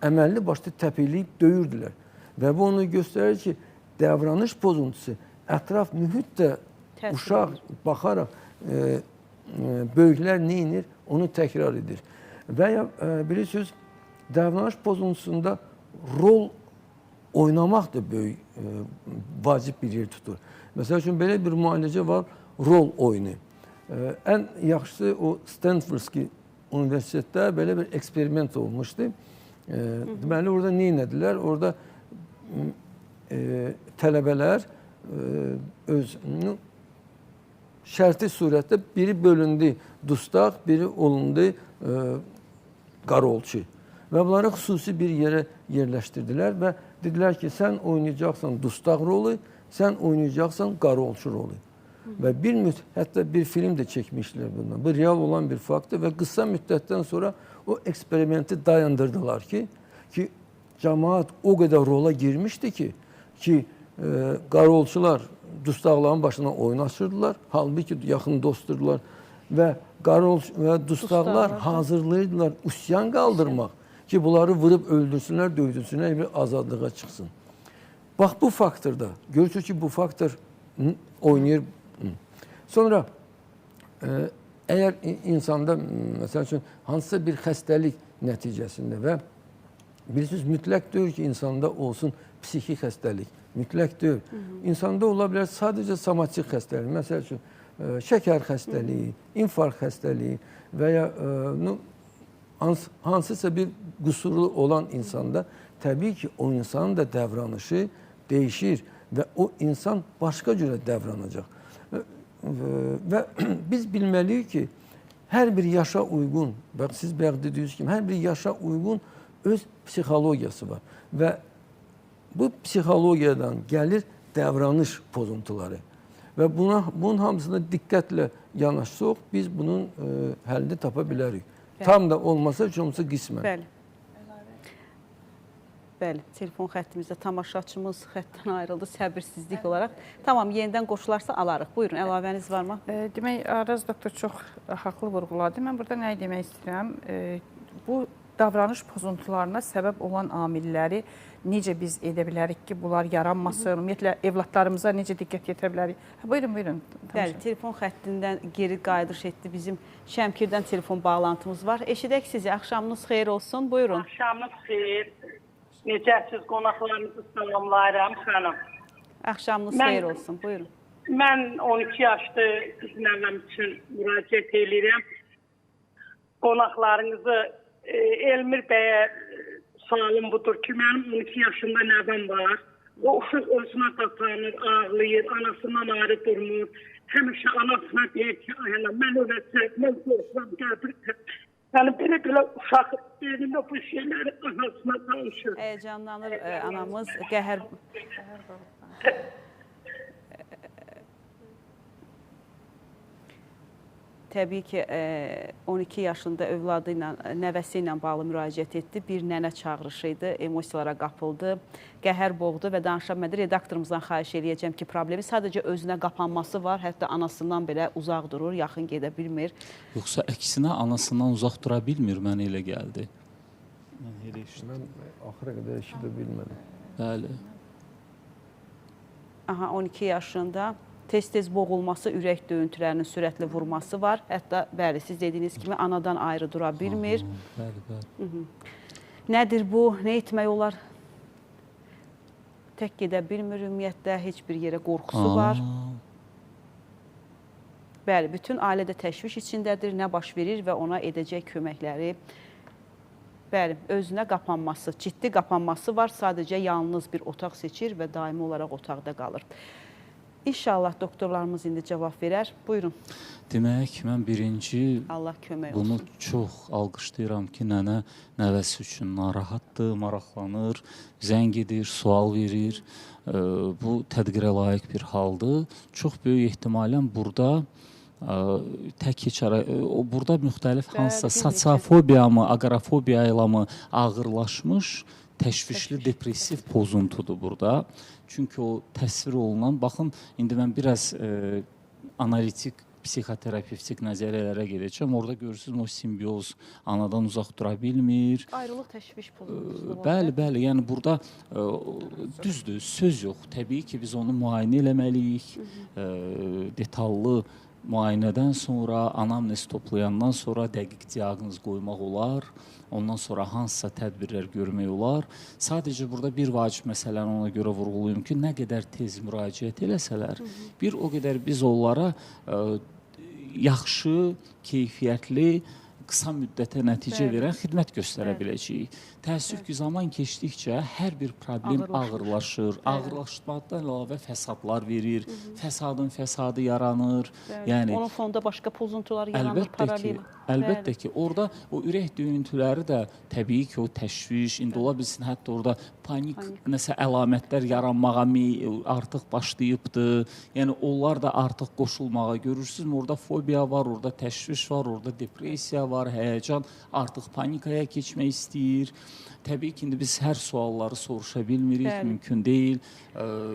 əməlli başlı təpikləyib döyürdülər. Və bu onu göstərir ki, davranış pozuntusu ətraf mühitdə uşaq baxaraq böyüklər nə edir, onu təkrar edir. Və ya bilirsiniz, davranış pozuntusunda rol oynamaq da böyük, vacib bir yer tutur. Məsəl üçün, belə bir müalicə var, rol oyunu. Ən yaxşısı o Stanfordski Universitetdə belə bir eksperiment olmuşdu. Deməli, orada nə etdilər? Orada tələbələr öz şərti surətdə biri bölündü dustaq, biri olundu qarolçu. Və bunları xüsusi bir yerə yerləşdirdilər və dedilər ki, sən oynayacaqsan dustaq rolu, sən oynayacaqsan qarolçu rolu. Və bir müddət, hətta bir film də çəkmişlər bundan. Bu real olan bir faktdır və qısa müddətdən sonra o eksperimenti dayandırdılar ki, cemaat o qədər rola girmişdi ki, qarolçular dustaqların başına oyun açırdılar. Halbuki yaxın dostdurdular və qarol və dustaqlar hazırlayırdılar üsyan qaldırmaq ki, bunları vurub öldürsünlər, döydürsünlər, bir azadlığa çıxsın. Bax bu faktorda, görürsünüz ki, bu faktor oynayır. Sonra əgər insanda, məsəl üçün, hansısa bir xəstəlik nəticəsində və Bilirsiniz, mütləq deyil ki, insanda olsun psixi xəstəlik. Mütləq deyil. İnsanda ola bilər sadəcə somatik xəstəlik. Məsəl üçün, şəkər xəstəliyi, infarkt xəstəliyi və ya hansısa bir qüsurlu olan insanda təbii ki, o insanın da davranışı dəyişir və o insan başqa cürə davranacaq. Və biz bilməliyik ki, hər bir yaşa uyğun, bax siz bayaq dediyiniz kimi, hər bir yaşa uyğun öz psixologiyası var. Və bu psixologiyadan gəlir davranış pozuntuları. Və bunun hamısına diqqətlə yanaşsaq, biz bunun həllini tapa bilərik. Bəli. Tam da olmasa, heç olmasa qismən. Bəli. Bəli, telefon xəttimizdə tamaşaçımız xəttdən ayrıldı səbirsizlik olaraq. Tamam, yenidən qoşularsa alarıq. Buyurun, əlavəniz varmı? Demək, Araz doktor çox haqlı vurğuladı. Mən burada nəyi demək istəyirəm? Bu davranış pozuntularına səbəb olan amilləri necə biz edə bilərik ki, bunlar yaranmasın? Ümumiyyətlə, evladlarımıza necə diqqət yetirə bilərik? Buyurun, buyurun. Bəli, telefon xəttindən geri qayıdış etdi. Bizim Şəmkirdən telefon bağlantımız var. Eşidək sizi. Axşamınız xeyir olsun. Buyurun. Axşamınız xeyir. Necəsiz, qonaqlarınızı salamlayıram, xanım. Axşamınız xeyir olsun. Buyurun. Mən 12 yaşlı qız nəvəm üçün müraciət eləyirəm. Qonaqlarınızı Elmir bəyə sualım budur ki, mənim 12 yaşında nəvəm var. O uşaq özünə qapanır, ağlayır, anasından ayrı durmur. Həmişə anasına deyir ki, ay ana, mən öləcəm, mən qorxuram, qəbirdə. Yəni, belə-belə uşaq beynində bu şeyləri anasına danışır. Həyəcanlanır anamız, qəhər... Təbii ki, 12 yaşında övladı ilə, nəvəsi ilə bağlı müraciət etdi. Bir nənə çağırışı idi, emosiyalara qapıldı, qəhər boğdu və danışa bilmədi. Redaktorumuzdan xahiş eləyəcəm ki, problemi sadəcə özünə qapanması var, hətta anasından belə uzaq durur, yaxın gedə bilmir. Yoxsa əksinə anasından uzaq dura bilmir, mənə elə gəldi. Mən elə eşitdim. Mən axıra qədər eşidə bilmədim. Bəli. Aha, 12 yaşında. Tez-tez boğulması, ürək döyüntülərinin sürətli vurması var. Hətta, bəli, siz dediyiniz kimi anadan ayrı dura bilmir. Bəli, bəli. Nədir bu? Nə etmək olar? Tək gedə bilmir ümumiyyətlə, heç bir yerə qorxusu var. Bəli, bütün ailə də təşviş içindədir, nə baş verir və ona edəcək köməkləri. Bəli, özünə qapanması, ciddi qapanması var. Sadəcə yalnız bir otaq seçir və daimi olaraq otaqda qalır. İnşallah doktorlarımız indi cavab verər. Buyurun. Demək, mən birinci Allah kömək olsun. Bunu çox alqışlayıram ki, nənə nəvəsi üçün narahatdır, maraqlanır, zəng edir, sual verir. Bu tədqirə layiq bir haldır. Çox böyük ehtimalən burada tək heç ara, burada müxtəlif hansısa sosiofobiyamı, aqorafobiya ilə mı ağırlaşmış təşvişli depressiv pozuntudur burada. Çünki o təsvir olunan, baxın, indi mən biraz analitik, psixoterapevtik nəzəriyyələrə gedəcəm. Orada görürsünüz, o simbioz anadan uzaq dura bilmir. Ayrılıq təşviş pozuntusu var. Bəli, bəli. Yəni burada düzdür, söz yox. Təbii ki, biz onu müayinə eləməliyik. Detallı müayinədən sonra, anamnez toplayandan sonra dəqiq diaqnoz qoymaq olar. Ondan sonra hansısa tədbirlər görmək olar. Sadəcə burada bir vacib məsələni ona görə vurğulayım ki, nə qədər tez müraciət eləsələr, bir o qədər biz onlara yaxşı, keyfiyyətli, qısa müddətə nəticə verən xidmət göstərə biləcəyik. Təəssüf ki, zaman keçdikcə hər bir problem ağırlaşır. Ağırlaşmaqdan əlavə fəsadlar verir, fəsadın fəsadı yaranır. Yəni onun fonda başqa pozuntular yaranır paralel. Əlbəttə ki, orada o ürək döyüntüləri də təbii ki, o təşviş, indi ola bilsin hətta orada panik nəsə əlamətlər yaranmağa artıq başlayıbdır. Yəni onlar da artıq qoşulmağa görürsünüz. Orada fobiya var, orada təşviş var, orada depressiya var, həyəcan artıq panikaya keçmək istəyir. Təbii ki, indi biz hər sualları soruşa bilmirik, mümkün deyil.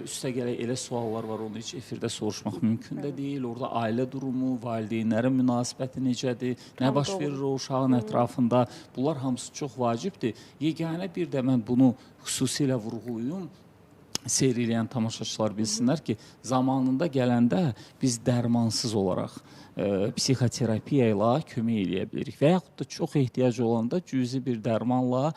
Üstəgələ elə suallar var, onu heç efirdə soruşmaq mümkün də deyil. Orada ailə durumu, valideynlərin münasibəti necədir, nə baş verir o uşağın ətrafında. Bunlar hamısı çox vacibdir. Yeganə bir də mən bunu xüsusilə vurğulayım. seyr eləyən tamaşaçılar bilsinlər ki, zamanında gələndə biz dərmansız olaraq psixoterapiya ilə kömək eləyə bilirik və yaxud da çox ehtiyac olanda cüzi bir dərmanla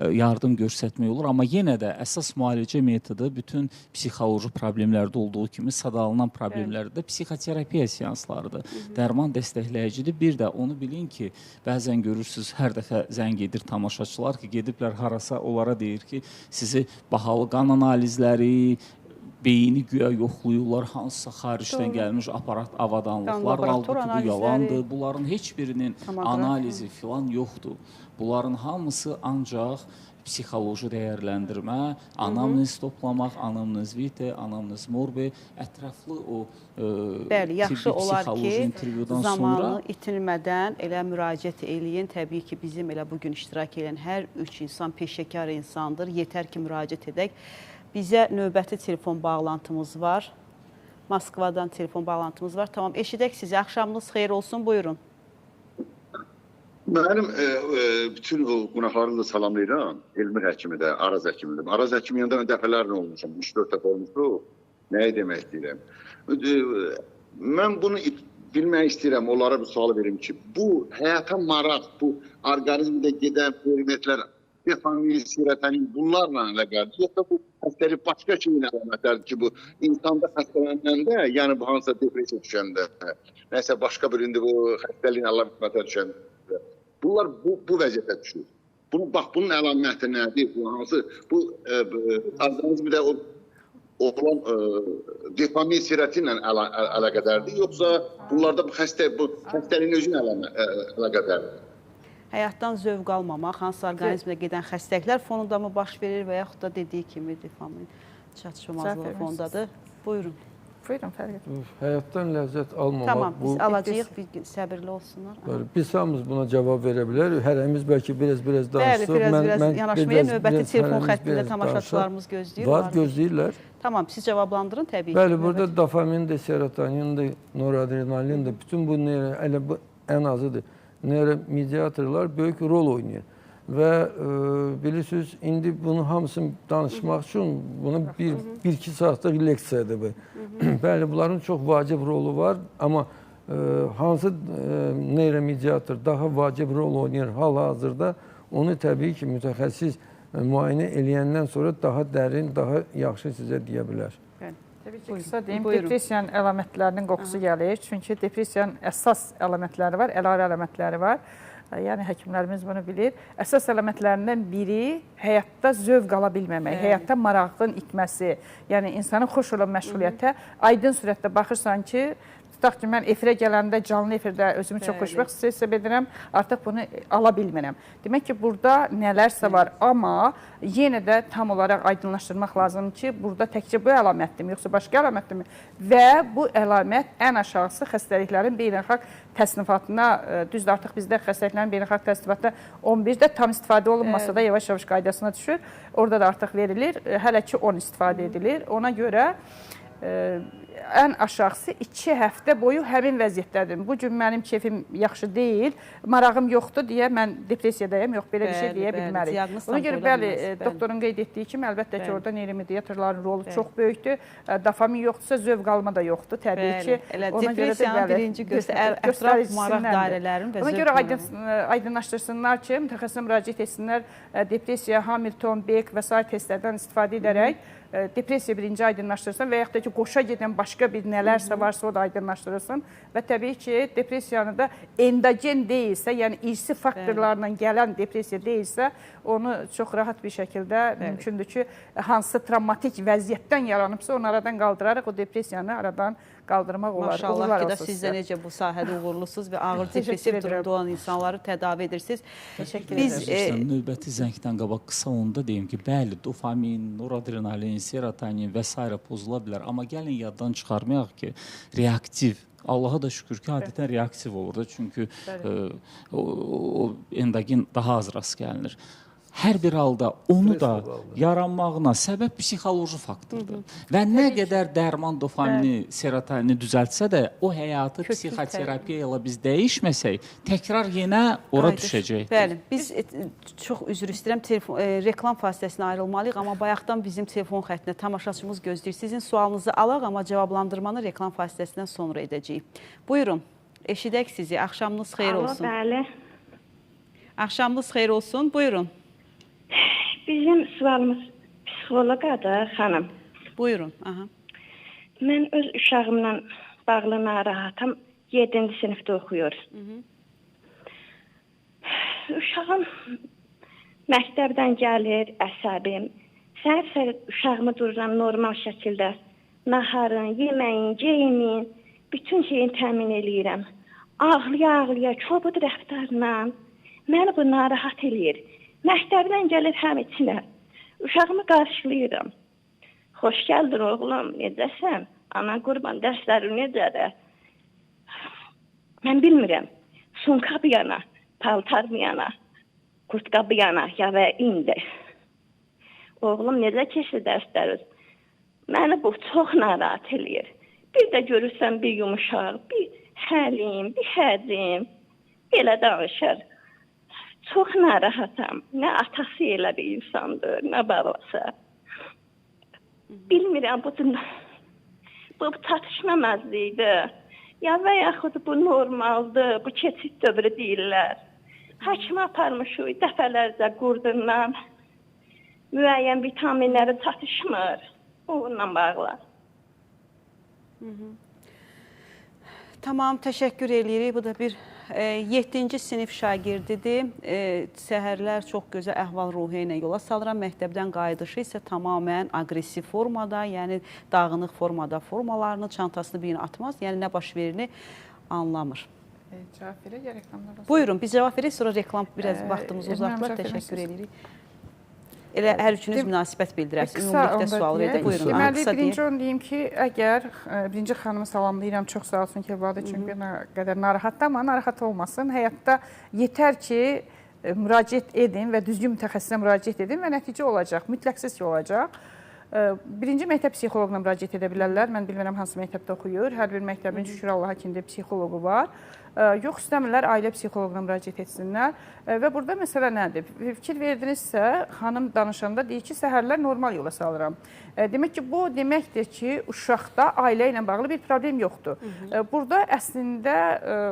yardım göstərmək olur. Amma yenə də əsas müalicə metodu bütün psixoloji problemlərdə olduğu kimi sadalınan problemlərdə də psixoterapiya seanslarıdır. Dərman dəstəkləyicidir. Bir də onu bilin ki, bəzən görürsünüz, hər dəfə zəng edir tamaşaçılar ki, gediblər harasa, onlara deyir ki, sizi bahalı qan analizləri, beyni güya yoxlayırlar, hansısa xaricdən gəlmiş aparat avadanlıqlar, halbuki bu yalandır. Bunların heç birinin analizi filan yoxdur. Bunların hamısı ancaq psixoloji dəyərləndirmə, anamnez toplamaq, anamnez vitae, anamnez morbi, ətraflı o bəli, yaxşı olar ki, zamanı itirmədən elə müraciət eləyin. Təbii ki, bizim elə bugün iştirak edən hər üç insan peşəkar insandır. Yetər ki, müraciət edək. Bizə növbəti telefon bağlantımız var. Moskvadan telefon bağlantımız var. Tamam, eşidək sizi. Axşamınız xeyir olsun. Buyurun. Mənim bütün o qonaqlarımı da salamlayıram. Elmir həkimi də, Araz həkimi də. Araz həkimi yanında mən dəfələrlə olmuşam. 3-4 dəfə olmuşdu. Nəyi demək istəyirəm? Mən bunu bilmək istəyirəm, onlara bir sual verim ki, bu həyata maraq, bu orqanizmdə gedən fermentlər, dopamin, serotonin bunlarla əlaqəlidir. Yoxsa bu xəstəlik başqa şeyin əlamətləridir ki, bu insanda xəstələnəndə, yəni bu hansısa depressiya düşəndə, nəsə başqa bir indi bu xəstəliyin əlamətləri düşəndə, bunlar bu vəziyyətə düşür. Bunu, bax, bunun əlaməti nədir? Bu hansı, bu orqanizmdə olan dopamin, serotoninlə əlaqədardır, yoxsa bunlarda bu xəstəliyin özünə əlaqədardır? Həyatdan zövq almamaq, hansı orqanizmdə gedən xəstəliklər fonunda mı baş verir və yaxud da dediyi kimi dopamin çatışmazlığı fonundadır. Buyurun. Buyurun, Fərqət. Həyatdan ləzzət almamaq. Tamam, biz alacağıq, bir səbirli olsunlar. Bəli, biz hamımız buna cavab verə bilərik. Hərəmiz bəlkə biraz danışsın. Bəli, biraz yanaşmaya növbəti telefon xəttində tamaşaçılarımız gözləyir. Var, gözləyirlər. Tamam, siz cavablandırın təbii ki. Bəli, burada dopamin də, serotonin də, noradrenalin də, bütün bu elə bu ən azıdır. Nöromidiatorlar böyük rol oynayır. Və bilirsiniz, indi bunu hamısını danışmaq üçün bunu bir-iki saatlıq leksiyadır bu. Bəli, bunların çox vacib rolu var, amma hansı nöromidiator daha vacib rol oynayır hal-hazırda, onu təbii ki, mütəxəssis müayinə eləyəndən sonra daha dərin, daha yaxşı sizə deyə bilər. Təbii ki, qısa deyim, depressiyanın əlamətlərinin qoxusu gəlir. Çünki depressiyanın əsas əlamətləri var, əlavə əlamətləri var. Yəni, həkimlərimiz bunu bilir. Əsas əlamətlərindən biri həyatda zövq ala bilməmək, həyatda marağın itməsi. Yəni, insanın xoş olan məşğuliyyətə aydın sürətdə baxırsan ki, tutaq ki, mən efirə gələndə, canlı efirdə özümü çox xoşbəxt hesab edirəm, artıq bunu ala bilmirəm. Demək ki, burada nələrsə var, amma yenə də tam olaraq aydınlaşdırmaq lazımdır ki, burada təkcə bu əlamətdirmi, yoxsa başqa əlamətdirmi? Və bu əlamət ən aşağısı xəstəliklərin beynəlxalq təsnifatına, düzdür, artıq bizdə xəstəliklərin beynəlxalq təsnifatına 11-də tam istifadə olunmasa da yavaş-yavaş qaydasına düşür. Orada da artıq verilir, hələ ki 10 istifadə edilir. Ona görə ən aşağısı 2 həftə boyu həmin vəziyyətdədir. Bu gün mənim keyfim yaxşı deyil, marağım yoxdur deyə mən depressiyadayım, yox, belə bir şey deyə bilmərik. Ona görə, bəli, doktorun qeyd etdiyi kimi, əlbəttə ki, orada nöromidiatorların rolu çox böyükdür. Dopamin yoxdursa, zövq alma da yoxdur, təbii ki. Elə depressiyanın birinci ətraf maraq dairələrin və zövq. Ona görə aydınlaşdırsınlar ki, mütəxəssisə müraciət etsinlər, depressiya, Hamilton, Beck və sair testlərdən istifadə edərək depressiya birinci aydınlaşdırsın və yaxud da ki, qoşa gedən başqa bir nələrsə varsa o da aydınlaşdırılsın və təbii ki, depressiyanı da endogen deyilsə, yəni irsi faktorlarla gələn depressiya deyilsə, onu çox rahat bir şəkildə mümkündür ki, hansı travmatik vəziyyətdən yaranıbsa, onu aradan qaldıraraq o depressiyanı aradan qaldırmaq olar. Maşallah ki də siz də necə bu sahədə uğurlusunuz və ağır depressiv durumda olan insanları tədavi edirsiniz. Təşəkkür edirəm. Növbəti zəngdən qabaq qısa onu da deyim ki, bəli, dopamin, noradrenalin, serotonin və s. pozula bilər. Amma gəlin yaddan çıxarmayaq ki, reaktiv, Allaha da şükür ki, adətən reaktiv olur da, çünki o endogen daha az rast gəlinir. Hər bir halda onu da yaranmağına səbəb psixoloji faktordur. Və nə qədər dərman dopamini, serotonini düzəltsə də, o həyatı psixoterapiya ilə biz dəyişməsək, təkrar yenə ora düşəcəkdir. Bəli, biz çox üzr istəyirəm, reklam fasiləsinə ayrılmalıyıq, amma bayaqdan bizim telefon xəttinə tamaşaçımız gözləyir. Sizin sualınızı alaq, amma cavablandırmanı reklam fasiləsindən sonra edəcəyik. Buyurun, eşidək sizi. Axşamınız xeyir olsun. Alo, bəli. Axşamınız xeyir olsun. Buyurun. Bizim sualımız psixoloqadır, xanım. Buyurun. Aha. Mən öz uşağımla bağlı narahatam. 7-ci sinifdə oxuyur. Uşağım məktəbdən gəlir, əsəbim. Səhər-səhər uşağımı dururam normal şəkildə. Naharın, yeməyin, geyimin, bütün şeyini təmin eləyirəm. Ağlaya-ağlaya, kobud rəftarla məni bu narahat eləyir. Məktəbdən gəlir həm içinə. Uşağımı qarşılayıram. Xoş gəldin oğlum, necəsən? Ana qurban, dərslərin necədir? Mən bilmirəm. Sumka bir yana, paltar bir yana, kurtka bir yana, ya və indi. Oğlum, necə keçdi dərsləriniz? Məni bu çox narahat eləyir. Bir də görürsən bir yumuşaq, bir həlim, bir həzim, belə danışır. Çox narahatam. Nə atası elə bir insandır, nə babası. Bilmirəm, bu çatışmamazlıydı. Ya və yaxud bu normaldır, bu keçid dövrü deyirlər. Həkimə aparmışıq dəfələrcə qurdundan. Müəyyən vitaminləri çatışmır. Onunla bağlı. Tamam, təşəkkür eləyirik. Bu da bir 7-ci sinif şagirdidir. Səhərlər çox gözəl əhval-ruhiyyə ilə yola salıram. Məktəbdən qayıdışı isə tamamən aqressiv formada, yəni dağınıq formada formalarını, çantasını bir yerə atmaz. Yəni nə baş verini anlamır. Cavab verək ya reklamdan sonra? Buyurun, biz cavab verək, sonra reklam biraz vaxtımızı uzatdılar. Təşəkkür edirik. Elə hər üçünüz münasibət bildirərsiniz. Ümumilikdə sual verdi. Buyurun. Deməli, birinci onu deyim ki, əgər birinci xanımı salamlayıram, çox sağ olsun ki, övladı çünki nə qədər narahatdır, amma narahat olmasın. Həyatda yetər ki, müraciət edin və düzgün mütəxəssisə müraciət edin və nəticə olacaq, mütləqsiz ki olacaq. Birinci məktəb psixoloquna müraciət edə bilərlər. Mən bilmirəm hansı məktəbdə oxuyur. Hər bir məktəbin şükür Allaha ki, indi psixoloqu var. Yox, istəmirlər, ailə psixoloquna müraciət etsinlər. Və burada məsələ nədir? Fikir verdinizsə, xanım danışanda deyir ki, səhərlər normal yola salıram. Demək ki, bu deməkdir ki, uşaqda ailə ilə bağlı bir problem yoxdur. Burada əslində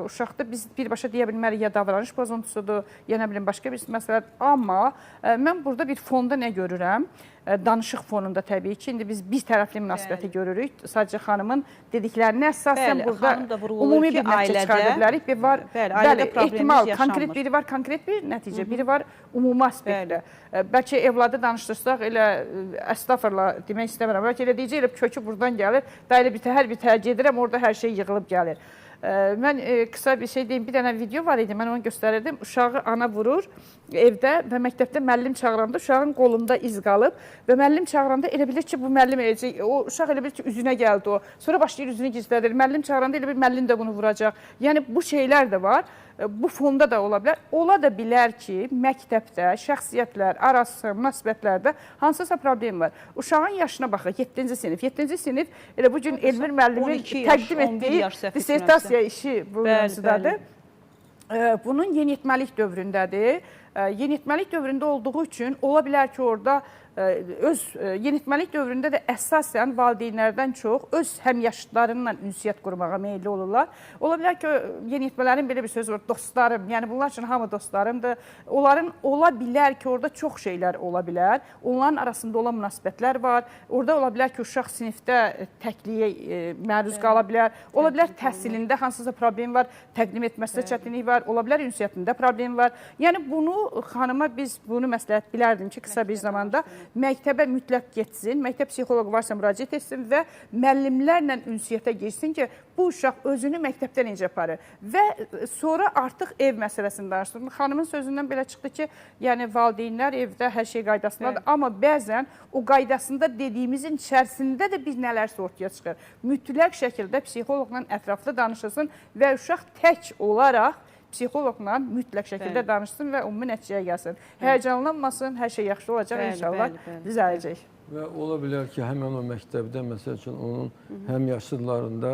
uşaqda biz birbaşa deyə bilmərik, ya davranış pozuntusudur, ya nə bilim başqa bir məsələdir. Amma mən burada bir fonda nə görürəm? Danışıq fonunda təbii ki, indi biz bir tərəfli münasibəti görürük. Sadəcə xanımın dediklərinə əsasən burada ümumi bir nəticə çıxarda bilərik. Bir var, bəli, ehtimal, konkret biri var, konkret bir nəticə, biri var ümumi aspektdə. Bəlkə evladı danışdırsaq, elə əstəğfurullah demək istəmirəm, bəlkə elə deyəcək, elə kökü buradan gəlir, da elə bir hər bir tər gedirəm, orada hər şey yığılıb gəlir. Mən qısa bir şey deyim, bir dənə video var idi, mən onu göstərirdim. Uşağı ana vurur evdə və məktəbdə müəllim çağıranda uşağın qolunda iz qalıb və müəllim çağıranda elə bilir ki, bu müəllim eləyəcək, o uşaq elə bilir ki, üzünə gəldi o. Sonra başlayır üzünü gizlədir, müəllim çağıranda elə bir müəllim də bunu vuracaq. Yəni bu şeylər də var. Bu fonda da ola bilər. Ola da bilər ki, məktəbdə, şəxsiyyətlər arası, münasibətlərdə hansısa problem var. Uşağın yaşına baxır, 7-ci sinif. 7-ci sinif, elə bu gün Elmir müəllimin təqdim etdiyi dissertasiya işi bu mövzudadır. Bunun yeniyetməlik dövründədir. Yeniyetməlik dövründə olduğu üçün ola bilər ki, orada öz yeniyetməlik dövründə də əsasən valideynlərdən çox öz həmyaşıdlarıyla ünsiyyət qurmağa meyilli olurlar. Ola bilər ki, yeniyetmələrin belə bir sözü var, dostlarım, yəni bunlar üçün hamı dostlarımdır. Onların ola bilər ki, orada çox şeylər ola bilər. Onların arasında olan münasibətlər var. Orada ola bilər ki, uşaq sinifdə təkliyə məruz qala bilər. Ola bilər təhsilində hansısa problem var, təqdim etməsində çətinlik var, ola bilər ünsiyyətində problem var. Yəni bunu xanıma biz bunu məsləhət bilərdim ki, qısa bir zamanda məktəbə mütləq getsin, məktəb psixoloqu varsa müraciət etsin və müəllimlərlə ünsiyyətə girsin ki, bu uşaq özünü məktəbdə necə aparır. Və sonra artıq ev məsələsini danışdım. Xanımın sözündən belə çıxdı ki, yəni valideynlər evdə hər şey qaydasındadır, amma bəzən o qaydasında dediyimizin içərisində də bir nələrsə ortaya çıxır. Mütləq şəkildə psixoloqla ətraflı danışılsın və uşaq tək olaraq Psixoloqla mütləq şəkildə danışsın və ümumi nəticəyə gəlsin. Həyəcanlanmasın, hər şey yaxşı olacaq, inşallah düzələcək. Və ola bilər ki, həmən o məktəbdə, məsəl üçün, onun həm yaşlılarında,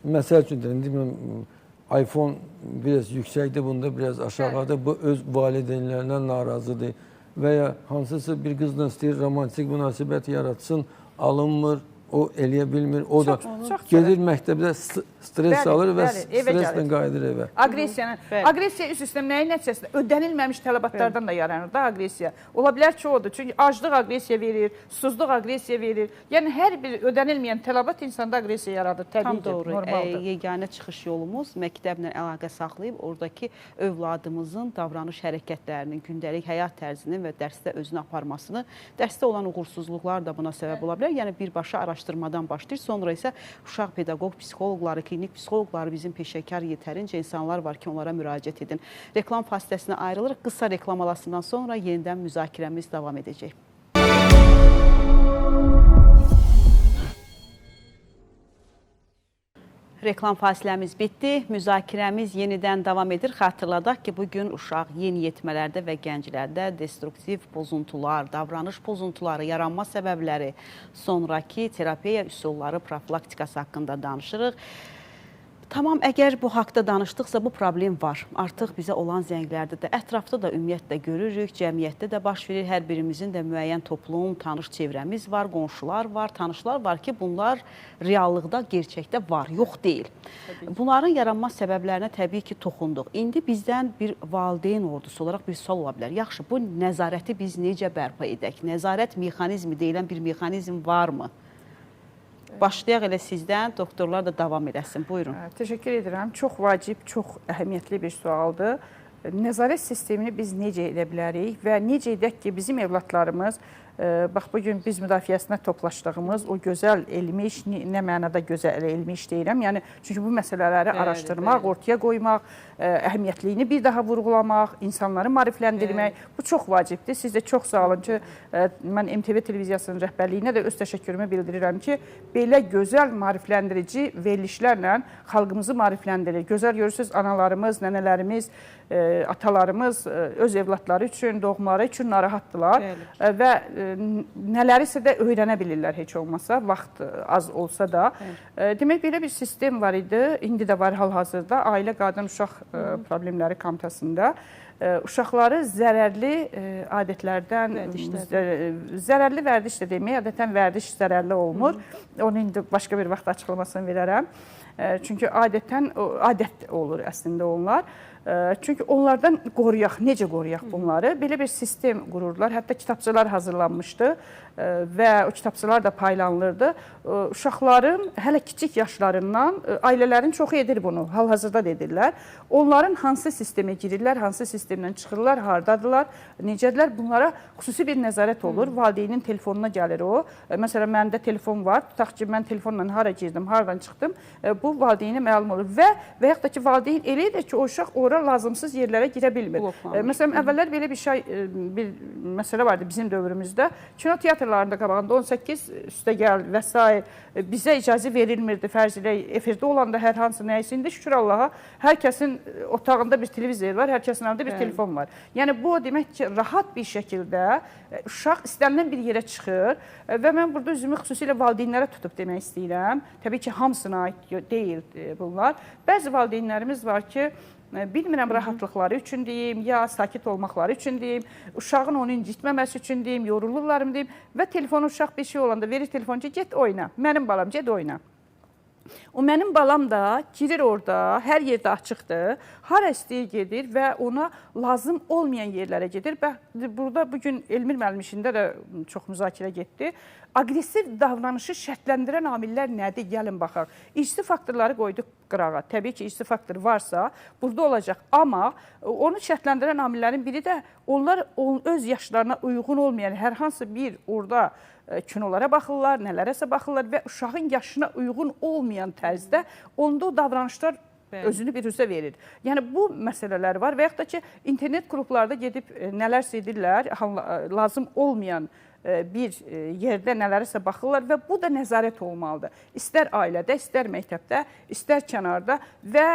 məsəl üçün, deyim, iPhone biraz yüksəkdir, bunda biraz aşağıda, bu öz valideynlərindən narazıdır və ya hansısa bir qızla istəyir romantik münasibət yaratsın, alınmır, o eləyə bilmir, o da gedir məktəbdə stres alır və streslə qayıdır evə. Aqressiyanın, aqressiya üst üstə nəyin nəticəsində? Ödənilməmiş tələbatlardan da yaranır da aqressiya. Ola bilər ki, odur. Çünki aclıq aqressiya verir, susuzluq aqressiya verir. Yəni, hər bir ödənilməyən tələbat insanda aqressiya yaradır. Təbii ki, normaldır. Yeganə çıxış yolumuz məktəblə əlaqə saxlayıb, oradakı övladımızın davranış hərəkətlərinin, gündəlik həyat tərzinin və dərsdə özünü aparmasını, dərsdə olan uğursuzluqlar da buna səbəb ola bilər. Yəni, birbaşa araşdırmadan başlayır. Sonra isə uşaq pedaqoq, psixoloqları, klinik psixoloqları, bizim peşəkar yetərincə insanlar var ki, onlara müraciət edin. Reklam fasiləsinə ayrılırıq. Qısa reklam alasından sonra yenidən müzakirəmiz davam edəcək. Reklam fasiləmiz bitdi. Müzakirəmiz yenidən davam edir. Xatırladaq ki, bugün uşaq yeniyetmələrdə və gənclərdə destruktiv pozuntular, davranış pozuntuları, yaranma səbəbləri, sonrakı terapiya üsulları, profilaktikası haqqında danışırıq. Tamam, əgər bu haqda danışdıqsa bu problem var. Artıq bizə olan zənglərdə də, ətrafda da ümumiyyətlə görürük, cəmiyyətdə də baş verir. Hər birimizin də müəyyən toplum, tanış çevrəmiz var, qonşular var, tanışlar var ki, bunlar reallıqda, gerçəkdə var, yox deyil. Bunların yaranma səbəblərinə təbii ki, toxunduq. İndi bizdən bir valideyn ordusu olaraq bir sual ola bilər. Yaxşı, bu nəzarəti biz necə bərpa edək? Nəzarət mexanizmi deyilən bir mexanizm varmı? Başlayaq elə sizdən, doktorlar da davam eləsin. Buyurun. Təşəkkür edirəm. Çox vacib, çox əhəmiyyətli bir sualdır. Nəzarət sistemini biz necə edə bilərik və necə edək ki, bizim evladlarımız, bax, bugün biz müdafiəsinə toplaşdığımız o gözəl elmi iş, nə mənada gözəl elmi iş deyirəm, yəni çünki bu məsələləri araşdırmaq, ortaya qoymaq, əhəmiyyətliyini bir daha vurğulamaq, insanları maarifləndirmək, bu çox vacibdir. Siz də çox sağ olun ki, mən MTV televiziyasının rəhbərliyinə də öz təşəkkürümü bildirirəm ki, belə gözəl maarifləndirici verilişlərlə xalqımızı maarifləndirir. Gözəl görürsünüz, analarımız, nənələrimiz, atalarımız öz evladları üçün, doğmaları üçün narahatdırlar və nələrisə də öyrənə bilirlər heç olmasa, vaxt az olsa da. Demək, belə bir sistem var idi, indi də var hal-hazırda, ailə, qadın, uşaq problemləri komitəsində. Uşaqları zərərli adətlərdən, zərərli vərdiş də demək, adətən vərdiş zərərli olmur. Onu indi başqa bir vaxt açıqlamasını verərəm. Çünki adətən, adət olur əslində onlar. Çünki onlardan qoruyaq, necə qoruyaq bunları? Belə bir sistem qururdular. Hətta kitabçalar hazırlanmışdı və o kitabçalar da paylanılırdı. Uşaqların hələ kiçik yaşlarından, ailələrin çoxu edir bunu, hal-hazırda da edirlər. Onların hansı sistemə girirlər, hansı sistemdən çıxırlar, hardadırlar, necədirlər, bunlara xüsusi bir nəzarət olur. Valideynin telefonuna gəlir o. Məsələn, məndə telefon var, tutaq ki, mən telefonla hara girdim, hardan çıxdım, bu valideynə məlum olur. Və yaxud da ki, valideyn elə edir ki, o uşaq ora lazımsız yerlərə girə bilmir. Məsələn, əvvəllər belə bir şey, bir məsələ vardı bizim dövrümüzdə. Kino teatrlarında qabağında 18 üstə gəl və s. bizə icazə verilmirdi. Fərz ilə efirdə olanda hər hansı nəyisə. İndi şükür Allaha, hər kəsin otağında bir televizor var, hər kəsin əlində bir telefon var. Yəni bu o demək ki, rahat bir şəkildə uşaq istənilən bir yerə çıxır və mən burada üzümü xüsusilə valideynlərə tutub demək istəyirəm. Təbii ki, hamısına aid deyil bunlar. Bəzi valideynlərimiz var ki, bilmirəm rahatlıqları üçün deyim, ya sakit olmaqları üçün deyim, uşağın onu incitməməsi üçün deyim, yorulurlarım deyim və telefonu uşaq bir şey olanda verir telefonu ki, get oyna, mənim balam, get oyna. O mənim balam da girir orada, hər yerdə açıqdır, hara istəyir gedir və ona lazım olmayan yerlərə gedir. Burada bugün Elmir müəllim işində də çox müzakirə getdi. Aqressiv davranışı şərtləndirən amillər nədir? Gəlin baxaq. İrsi faktorları qoyduq qırağa. Təbii ki, irsi faktor varsa burada olacaq. Amma onu şərtləndirən amillərin biri də onlar öz yaşlarına uyğun olmayan hər hansı bir orada kinolara baxırlar, nələrəsə baxırlar və uşağın yaşına uyğun olmayan tərzdə onda o davranışlar özünü biruzə verir. Yəni bu məsələlər var və yaxud da ki, internet klublarda gedib nələrsə edirlər, lazım olmayan bir yerdə nələrisə baxırlar və bu da nəzarət olmalıdır. İstər ailədə, istər məktəbdə, istər kənarda və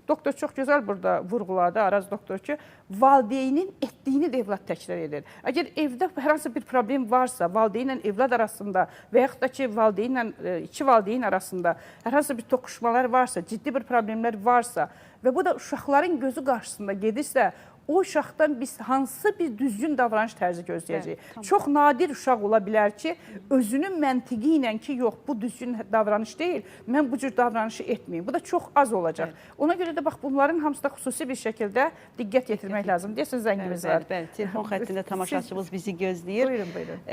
doktor çox gözəl burada vurğuladı, Araz doktor ki, valideynin etdiyini də evlad təkrar edir. Əgər evdə hər hansı bir problem varsa, valideynlə evlad arasında və yaxud da ki, valideynlə, iki valideyn arasında hər hansı bir toqquşmalar varsa, ciddi bir problemlər varsa və bu da uşaqların gözü qarşısında gedirsə, o uşaqdan biz hansı bir düzgün davranış tərzi gözləyəcəyik? Evet, çox nadir uşaq ola bilər ki, özünün məntiqi ilə ki, yox, bu düzgün davranış deyil, mən bu cür davranışı etməyim. Bu da çox az olacaq. Evet. Ona görə də bax, bunların hamısı da xüsusi bir şəkildə diqqət yetirmək lazım. Deyəsən, zəngimiz var. Bəli, telefon xəttində tamaşaçımız bizi gözləyir. Buyurun, buyurun.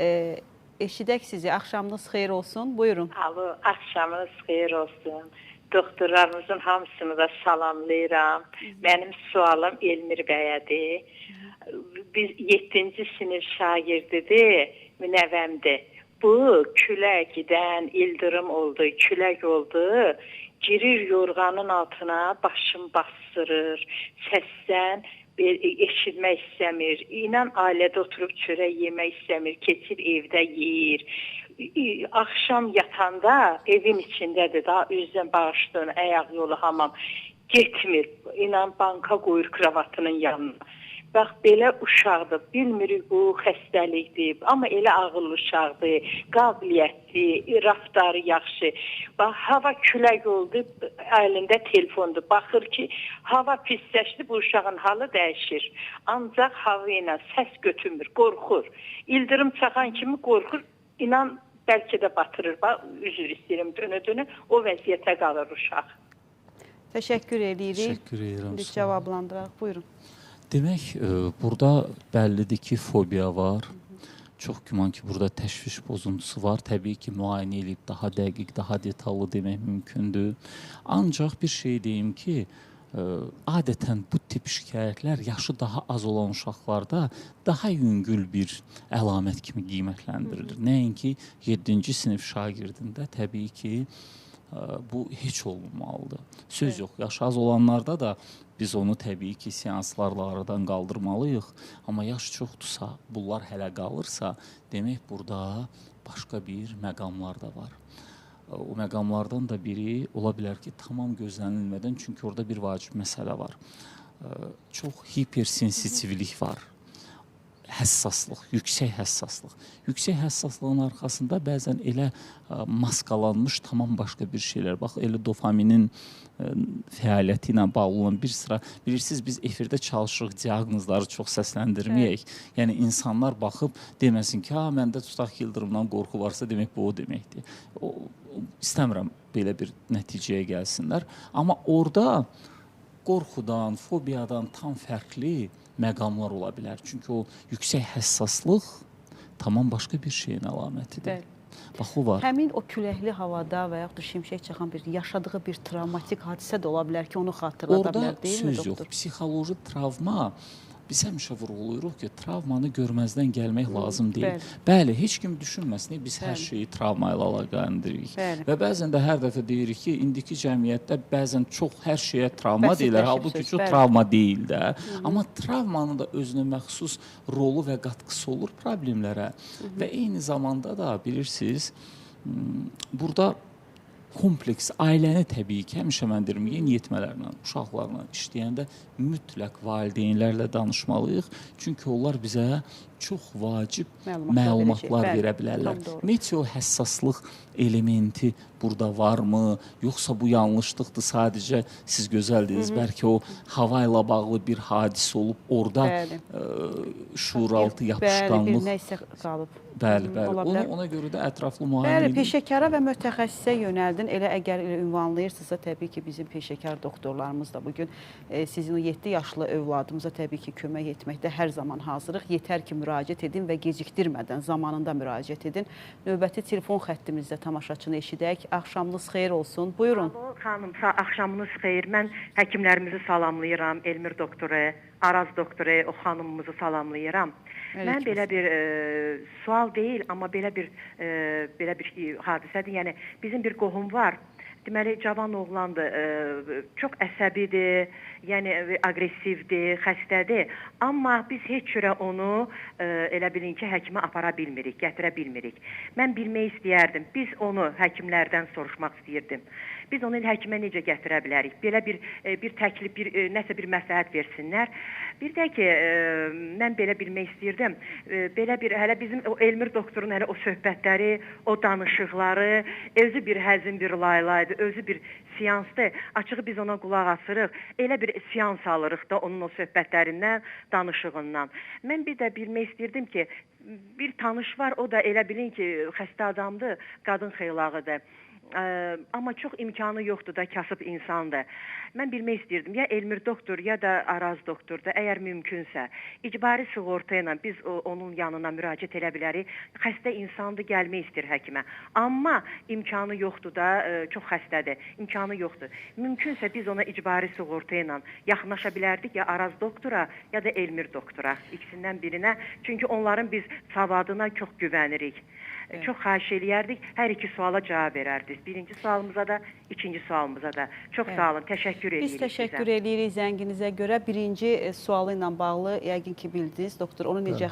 Eşidək sizi. Axşamınız xeyir olsun. Buyurun. Alo, axşamınız xeyir olsun. Doktorlarımızın hamısını da salamlayıram. Mənim sualım Elmir bəyədir. Biz 7-ci sinif şagirdidir, münəvəmdir. Bu küləkdən ildırım oldu, külək oldu. Girir yorğanın altına, başım bastırır, səsdən eşitmək istəmir. İnan ailədə oturub çörək yemək istəmir, keçir evdə yeyir. Axşam yatanda evin içindədir, daha üzdən bağışlığın, ayaq yolu hamam getmir. İnan banka qoyur kravatının yanına. Bax, belə uşaqdır, bilmirik bu xəstəlikdir, amma elə ağıllı uşaqdır, qabiliyyətli, raftarı yaxşı. Bax, hava külək oldu, əlində telefondur. Baxır ki, hava pisləşdi, bu uşağın halı dəyişir. Ancaq hava ilə səs götürmür, qorxur. İldırım çaxan kimi qorxur, İnan, bəlkə də batırır. Bax, üzr istəyirəm, dönə-dönə o vəziyyətə qalır uşaq. Təşəkkür edirik. Təşəkkür edirəm. İndi cavablandıraq. Buyurun. Demək, burada bəllidir ki, fobiya var. Çox güman ki, burada təşviş pozuntusu var. Təbii ki, müayinə edib daha dəqiq, daha detallı demək mümkündür. Ancaq bir şey deyim ki, adətən bu tip şikayətlər yaşı daha az olan uşaqlarda daha yüngül bir əlamət kimi qiymətləndirilir. Nəinki 7-ci sinif şagirdində təbii ki, bu heç olmamalıdır. Söz yox, yaşı az olanlarda da biz onu təbii ki, seanslarla aradan qaldırmalıyıq. Amma yaş çoxdursa, bunlar hələ qalırsa, demək burada başqa bir məqamlar da var. O məqamlardan da biri ola bilər ki, tamam gözlənilmədən, çünki orada bir vacib məsələ var. Çox hipersensitivlik var. Həssaslıq, yüksək həssaslıq. Yüksək həssaslığın arxasında bəzən elə maskalanmış tamam başqa bir şeylər. Bax, elə dopaminin fəaliyyəti ilə bağlı olan bir sıra. Bilirsiniz, biz efirdə çalışırıq diaqnozları çox səsləndirməyək. Evet. Yəni, insanlar baxıb deməsin ki, ha, məndə tutaq ki, ildırımdan qorxu varsa, demək bu o deməkdir. İstəmirəm belə bir nəticəyə gəlsinlər. Amma orada qorxudan, fobiyadan tam fərqli məqamlar ola bilər. Çünki o yüksək həssaslıq tamam başqa bir şeyin əlamətidir. Bəli. Bax, o var. Həmin o küləkli havada və yaxud da şimşək çaxan bir yaşadığı bir travmatik hadisə də ola bilər ki, onu xatırlada bilər, deyil mi, doktor? Orada söz yox. Psixoloji travma, biz həmişə vurğulayırıq ki, travmanı görməzdən gəlmək lazım deyil. Bəli, heç kim düşünməsin, biz hər şeyi travma ilə əlaqələndiririk. Və bəzən də hər dəfə deyirik ki, indiki cəmiyyətdə bəzən çox hər şeyə travma deyirlər, halbuki çox travma deyil də. Amma travmanın da özünə məxsus rolu və qatqısı olur problemlərə. Və eyni zamanda da bilirsiniz, burada kompleks, ailəni təbii ki, həmişə mən deyirəm, yeniyetmələrlə, uşaqlarla işləyəndə mütləq valideynlərlə danışmalıyıq. Çünki onlar bizə çox vacib məlumatlar verə bilərlər. Meteo həssaslıq elementi burada varmı, yoxsa bu yanlışlıqdır, sadəcə siz gözəl dediniz, bəlkə o hava ilə bağlı bir hadisə olub, orada şuuraltı yapışqanlıq. Bəli, bir nəsə qalıb. Bəli, bəli. Ona görə də ətraflı müayinə edin. Bəli, peşəkara və mütəxəssisə yönəldin. Elə əgər elə ünvanlayırsınızsa, təbii ki, bizim peşəkar doktorlarımız da bugün sizin o 7 yaşlı övladımıza təbii ki, kömək etməkdə hər zaman hazırıq. Yetər ki, müraciət edin və gecikdirmədən zamanında müraciət edin. Növbəti telefon xəttimizdə tamaşaçını eşidək. Axşamınız xeyir olsun. Buyurun. Alo, xanım, axşamınız xeyir. Mən həkimlərimizi salamlayıram. Elmir doktoru, Araz doktoru, o xanımımızı salamlayıram. Mən belə bir sual deyil, amma belə bir hadisədir. Yəni bizim bir qohum var. Deməli, cavan oğlandır, çox əsəbidir, yəni aqressivdir, xəstədir. Amma biz heç cürə onu elə bilin ki, həkimə apara bilmirik, gətirə bilmirik. Mən bilmək istəyərdim, biz onu həkimlərdən soruşmaq istəyirdim. Biz onu həkimə necə gətirə bilərik? Belə bir təklif, nəsə bir məsləhət versinlər. Bir də ki, mən belə bilmək istəyirdim. Belə bir, hələ bizim o Elmir doktorun hələ o söhbətləri, o danışıqları, özü bir həzin bir laylaydı, özü bir siyansdır. Açığı biz ona qulaq asırıq, elə bir siyans alırıq da onun o söhbətlərindən, danışığından. Mən bir də bilmək istəyirdim ki, bir tanış var, o da elə bilin ki, xəstə adamdır, qadın xeylağıdır. Amma çox imkanı yoxdur da, kasıb insandır. Mən bilmək istəyirdim, ya Elmir doktor, ya da Araz doktordur, əgər mümkünsə. İcbari sığorta ilə biz onun yanına müraciət edə bilərik. Xəstə insandır, gəlmək istəyir həkimə. Amma imkanı yoxdur da, çox xəstədir, imkanı yoxdur. Mümkünsə biz ona icbari sığorta ilə yaxınlaşa bilərdik ya Araz doktora, ya da Elmir doktora, ikisindən birinə. Çünki onların biz savadına çox güvənirik. Evet. Çox xahiş eləyərdik, hər iki suala cavab verərdik. Birinci sualımıza da, ikinci sualımıza da. Çox sağ olun, təşəkkür edirik. Biz təşəkkür edirik zənginizə görə. Birinci sualı ilə bağlı yəqin ki bildiniz, doktor, onu necə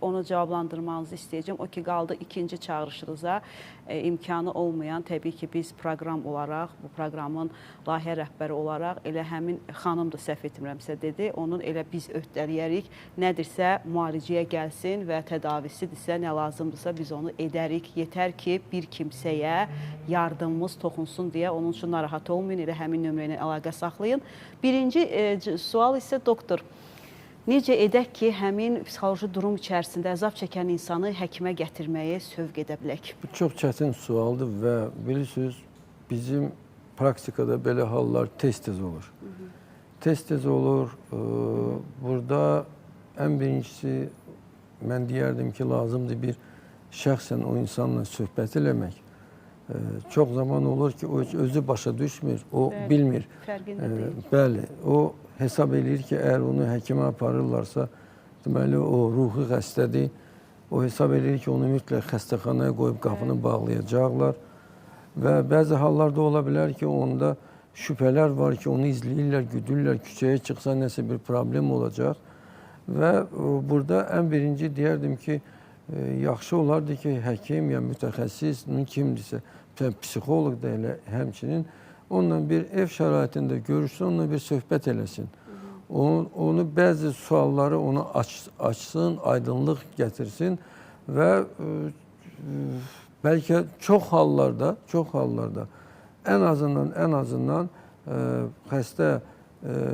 onu cavablandırmanızı istəyəcəm. O ki qaldı ikinci çağırışınıza imkanı olmayan, təbii ki biz proqram olaraq, bu proqramın layihə rəhbəri olaraq elə həmin xanım da səhv etmirəmsə dedi, onun elə biz öhdələyərik, nədirsə müalicəyə gəlsin və tədavisidirsə, nə lazımdırsa biz onu edərik. Yetər ki, bir kimsəyə yardımımız toxunsun deyə onun üçün narahat olmayın, elə həmin nömrə ilə əlaqə saxlayın. Birinci sual isə doktor, necə edək ki, həmin psixoloji durum içərisində əzab çəkən insanı həkimə gətirməyə sövq edə bilək? Bu çox çətin sualdır və bilirsiniz, bizim praktikada belə hallar tez-tez olur. Tez-tez olur. Burada ən birincisi, mən deyərdim ki, lazımdır bir şəxsən o insanla söhbət eləmək. Çox zaman olur ki, o özü başa düşmür, o bilmir. Fərqində deyil. Bəli, o hesab eləyir ki, əgər onu həkimə aparırlarsa, deməli, o ruhi xəstədir. O hesab eləyir ki, onu mütləq xəstəxanaya qoyub qapını bağlayacaqlar. Və bəzi hallarda ola bilər ki, onda şübhələr var ki, onu izləyirlər, güdürlər, küçəyə çıxsa nəsə bir problem olacaq. Və burada ən birinci deyərdim ki, yaxşı olardı ki, həkim ya mütəxəssis, kimdirsə, psixoloq da elə həmçinin, onunla bir ev şəraitində görüşsün, onunla bir söhbət eləsin. Onu bəzi sualları ona açsın, aydınlıq gətirsin və bəlkə çox hallarda, ən azından xəstə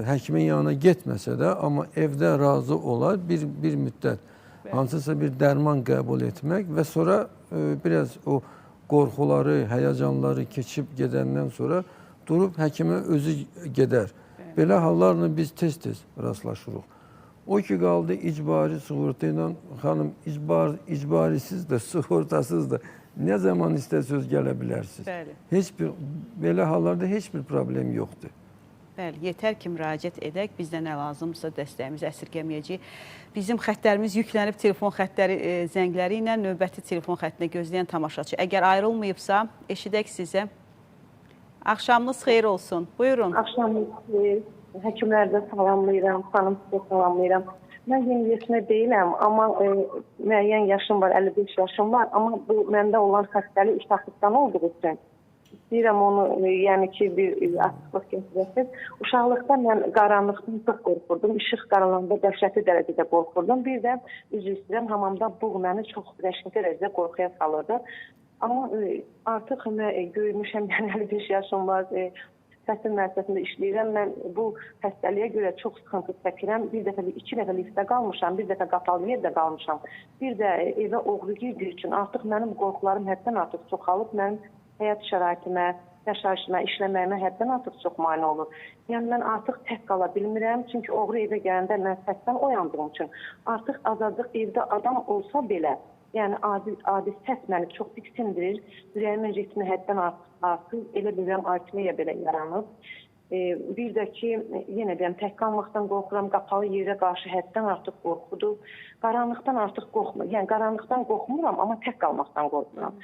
həkimin yanına getməsə də, amma evdə razı olar bir müddət hansısa bir dərman qəbul etmək və sonra biraz o qorxuları, həyəcanları keçib gedəndən sonra durub həkimə özü gedər. Belə hallarla biz tez-tez rastlaşırıq. O ki qaldı icbari sığorta ilə, xanım, icbarisiz də, sığortasız da nə zaman istəsəz gələ bilərsiniz. Heç bir, belə hallarda heç bir problem yoxdur. Bəli, yetər ki, müraciət edək, bizdə nə lazımdırsa dəstəyimizi əsirgəməyəcəyik. Bizim xəttlərimiz yüklənib telefon xəttləri zəngləri ilə növbəti telefon xəttinə gözləyən tamaşaçı. Əgər ayrılmayıbsa, eşidək sizə. Axşamınız xeyir olsun. Buyurun. Axşamınız xeyir. Həkimləri də salamlayıram, xanım sizə salamlayıram. Mən yeniyetmə deyiləm, amma müəyyən yaşım var, 55 yaşım var. Amma bu məndə olan xəstəlik uşaqlıqdan olduğu üçün İstəyirəm onu, yəni ki, bir açıqlıq gətirəsiniz. Uşaqlıqda mən qaranlıqdan çox qorxurdum. İşıq qaranlığında dəhşətli dərəcədə qorxurdum. Bir də üzr istəyirəm, hamamda buğ məni çox dəhşətli dərəcədə qorxuya salırdı. Amma artıq mən böyümüşəm, yəni 55 yaşım var, təhsil müəssisəsində işləyirəm. Mən bu xəstəliyə görə çox sıxıntı çəkirəm. Bir dəfə, iki dəfə liftdə qalmışam, bir dəfə qapalı yerdə qalmışam. Bir də evə oğru girdiyi üçün artıq mənim qorxularım həddən artıq çoxalıb. Mənim həyat şəraitimə, yaşayışıma, işləməyimə həddən artıq çox mane olur. Yəni mən artıq tək qala bilmirəm. Çünki oğru evə gələndə mən səsdən oyandığım üçün artıq azacıq evdə adam olsa belə, yəni adi səs məni çox tiksindirir. Ürəyimin ritmi həddən artıq, elə bilirəm, aritmiya belə yaranıb. Bir də ki, yenə deyəm, tək qalmaqdan qorxuram, qapalı yerə qarşı həddən artıq qorxudur. Qaranlıqdan artıq qorxmuram. Yəni qaranlıqdan qorxmuram, amma tək qalmaqdan qorxuram.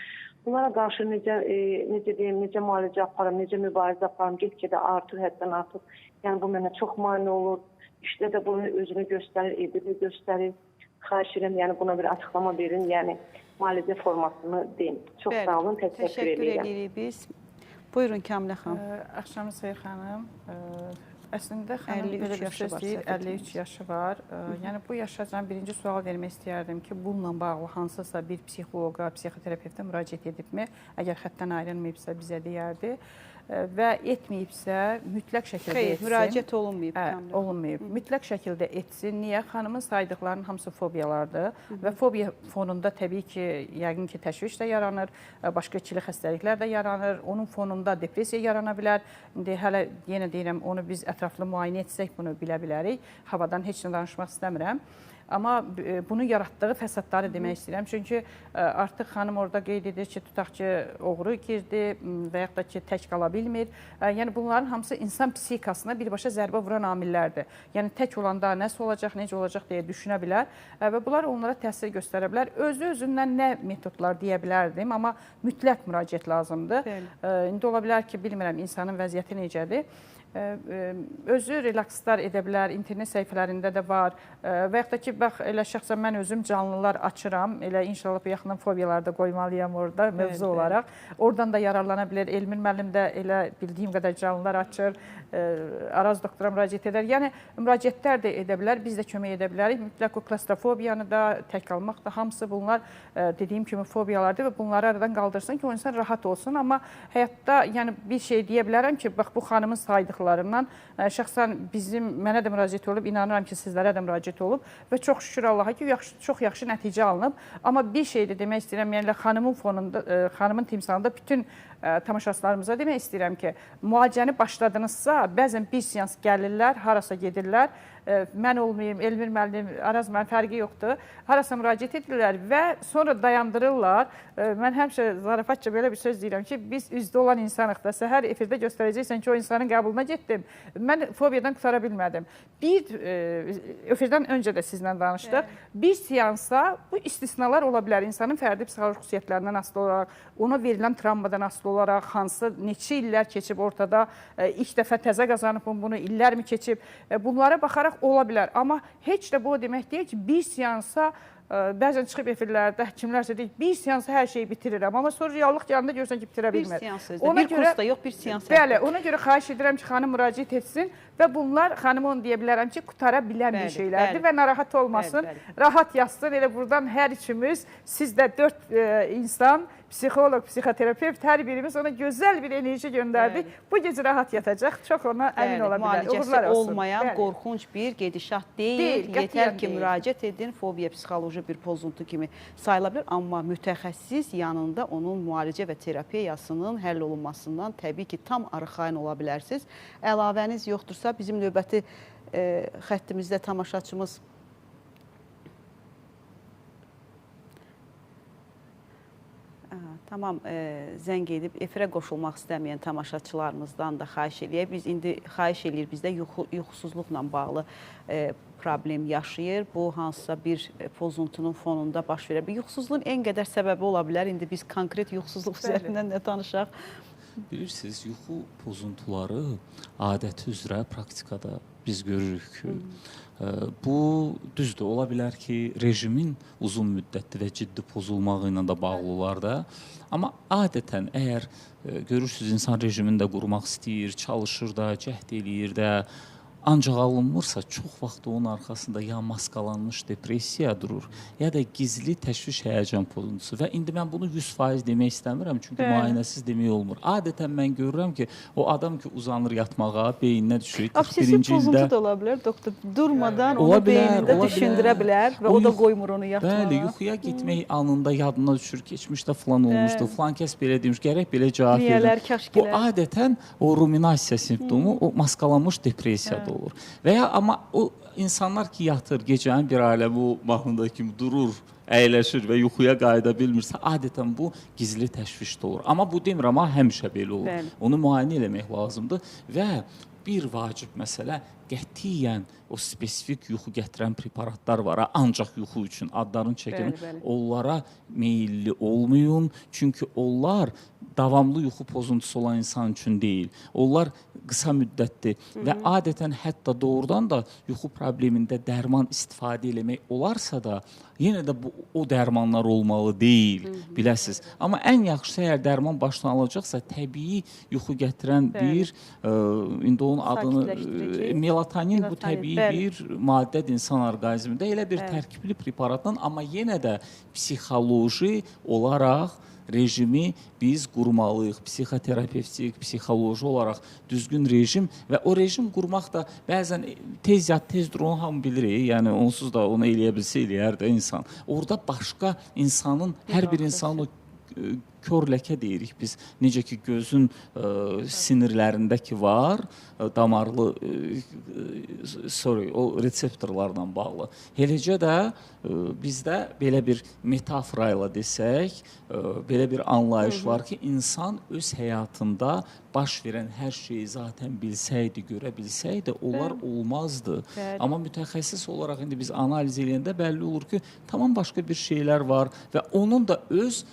Bunlara qarşı necə deyim, necə müalicə aparım, necə mübarizə aparım, get-gedə artır, həddən artıq. Yəni bu mənə çox mane olur. İşdə də bunu özünü göstərir, evdə də göstərir. Xahiş edirəm, yəni buna bir açıqlama verin, yəni müalicə formasını deyin. Çox sağ olun, təşəkkür edirəm. Təşəkkür edirik biz. Buyurun Kamilə xanım. Axşamınız xeyir xanım. Əslində xanım belə bir söz deyir, 53 yaşı var. Yəni bu yaşacan birinci sual vermək istəyərdim ki, bununla bağlı hansısa bir psixoloqa, psixoterapevtə müraciət edibmi? Əgər xətdən ayrılmayıbsa bizə deyərdi. Və etməyibsə mütləq şəkildə etsin. Xeyr, müraciət olunmayıb. Olunmayıb. Mütləq şəkildə etsin. Niyə? Xanımın saydıqlarının hamısı fobiyalardır və fobiya fonunda təbii ki, yəqin ki, təşviş də yaranır, başqa ikili xəstəliklər də yaranır, onun fonunda depressiya yarana bilər. İndi hələ yenə deyirəm, onu biz ətraflı müayinə etsək bunu bilə bilərik. Havadan heç nə danışmaq istəmirəm. Amma bunu yaratdığı fəsadları demək istəyirəm. Çünki artıq xanım orada qeyd edir ki, tutaq ki, oğru girdi və yaxud da ki, tək qala bilmir. Yəni bunların hamısı insan psixikasına birbaşa zərbə vuran amillərdir. Yəni tək olanda nəsə olacaq, necə olacaq deyə düşünə bilər və bunlar onlara təsir göstərə bilər. Özü-özündən nə metodlar deyə bilərdim, amma mütləq müraciət lazımdır. İndi ola bilər ki, bilmirəm, insanın vəziyyəti necədir. Özü relakslar edə bilər, internet səhifələrində də var və yaxud da ki, bax, elə şəxsən mən özüm canlılar açıram, elə inşallah bu yaxından fobiyaları da qoymalıyam orada mövzu olaraq. Oradan da yararlana bilər, Elmir müəllim də elə bildiyim qədər canlılar açır, Araz doktora müraciət edər. Yəni, müraciətlər də edə bilər, biz də kömək edə bilərik. Mütləq o klastrofobiyanı da, tək qalmaq da, hamısı bunlar dediyim kimi fobiyalardır və bunları aradan qaldırsın ki, o insan rahat olsun. Amma həyatda yəni, bir şey deyə bilərəm ki, bax, bu xanımın saydıqlarından şəxsən bizim, mənə də müraciət olub, inanıram ki, sizlərə də müraciət olub və çox şükür Allaha ki, çox yaxşı nəticə alınıb. Amma bir şey də demək istəyirəm, yəni xanımın fonunda, xanımın timsalında bütün tamaşaçılarımıza demək istəyirəm ki, müalicəni başladınızsa, bəzən bir seans gəlirlər, harasa gedirlər, mən olmayayım, Elmir müəllim, Araz müəllim, fərqi yoxdur, harasa müraciət edirlər və sonra dayandırırlar. Mən həmişə zarafatca belə bir söz deyirəm ki, biz üzdə olan insanıq da, səhər efirdə göstərəcəksən ki, o insanın qəbuluna getdim, mən fobiyadan qutara bilmədim. Bir, efirdən öncə də sizlə danışdıq, bir seansa bu istisnalar ola bilər, insanın fərdi psixoloji xüsusiyyətlərindən asılı olaraq, ona verilən travmadan asılı olaraq, hansı neçə illər keçib ortada, ilk dəfə təzə qazanıb bunu, illər mi keçib, bunlara baxaraq ola bilər. Amma heç də bu o demək deyil ki, bir seansa, bəzən çıxıb efirlərdə kimlərsə deyir, bir seansa hər şeyi bitirirəm, amma sonra reallıq yanında görürsən ki, bitirə bilmir. Bir seans sözdə, bir kursda yox, bir seans. Bəli, ona görə xahiş edirəm ki, xanım müraciət etsin və bunlar, xanım onu deyə bilərəm ki, qutara bilən bir şeylərdir və narahat olmasın, rahat yazsın. Elə buradan hər üçümüz, siz də 4 insan, psixoloq, psixoterapevt, hər birimiz ona gözəl bir enerji göndərdik. Bu gecə rahat yatacaq, çox ona əmin ola bilər. Müalicəsi olmayan qorxunc bir gedişat deyil. Yetər ki, müraciət edin, fobiya psixoloji bir pozuntu kimi sayıla bilər. Amma mütəxəssis yanında onun müalicə və terapiyasının həll olunmasından təbii ki, tam arxayın ola bilərsiniz. Əlavəniz yoxdursa, bizim növbəti xəttimizdə tamaşaçımız tamam, zəng edib efirə qoşulmaq istəməyən tamaşaçılarımızdan da xahiş eləyək. Biz indi xahiş eləyir, bizdə yuxusuzluqla bağlı problem yaşayır. Bu hansısa bir pozuntunun fonunda baş verə bilər. Yuxusuzluğun en qədər səbəbi ola bilər. İndi biz konkret yuxusuzluq üzərindən nə danışaq? Bilirsiniz, yuxu pozuntuları adəti üzrə praktikada biz görürük ki, bu düzdür, ola bilər ki, rejimin uzun müddətli və ciddi pozulmağı ilə də bağlı olar da. Amma adətən əgər görürsünüz, insan rejimini də qurmaq istəyir, çalışır da, cəhd eləyir də, ancaq alınmırsa, çox vaxt onun arxasında ya maskalanmış depressiya durur, ya da gizli təşviş həyəcan pozuntusu. Və indi mən bunu 100% demək istəmirəm, çünki müayinəsiz demək olmur. Adətən mən görürəm ki, o adam ki uzanır yatmağa, beyninə düşür. Obsessiv pozuntu da ola bilər, doktor. Durmadan onu beynində düşündürə bilər və o da qoymur onu yatmağa. Bəli, yuxuya getmək anında yadına düşür, keçmişdə filan olmuşdu, filan kəs belə demiş, gərək belə cavab verir. Bu adətən o ruminasiya simptomu, o maskalanmış depressiyada olur. Və ya amma o insanlar ki yatır, gecənin bir aləmi o mahnıda kimi durur, əyləşir və yuxuya qayıda bilmirsə, adətən bu gizli təşvişdə olur. Amma bu demirəm, amma həmişə belə olur. Bəli. Onu müayinə eləmək lazımdır və Bir vacib məsələ, qətiyyən o spesifik yuxu gətirən preparatlar var, ancaq yuxu üçün adlarını çəkirəm. Onlara meyilli olmayın, çünki onlar davamlı yuxu pozuntusu olan insan üçün deyil. Onlar qısa müddətdir və adətən hətta doğrudan da yuxu problemində dərman istifadə eləmək olarsa da, yenə də o dərmanlar olmalı deyil, biləsiniz. Amma ən yaxşısı, əgər dərman başdan alacaqsa, təbii yuxu gətirən bir, indi onun adını, melatonin, bu təbii bir maddədir insan orqanizmində, elə bir tərkibli preparatdan, amma yenə də psixoloji olaraq rejimi biz qurmalıyıq, psixoterapevtik, psixoloji olaraq düzgün rejim və o rejim qurmaq da bəzən tez yat, tez dur, onu hamı bilir, yəni onsuz da onu eləyə bilsə eləyər də insan. Orada başqa insanın, hər bir insanın o kör ləkə deyirik biz, necə ki gözün sinirlərində ki var, damarlı, o reseptorlarla bağlı. Eləcə də bizdə belə bir metafora ilə desək, belə bir anlayış var ki, insan öz həyatında baş verən hər şeyi zaten bilsəydi, görə bilsəydi, onlar olmazdı. Amma mütəxəssis olaraq indi biz analiz eləyəndə bəlli olur ki, tamam başqa bir şeylər var və onun da öz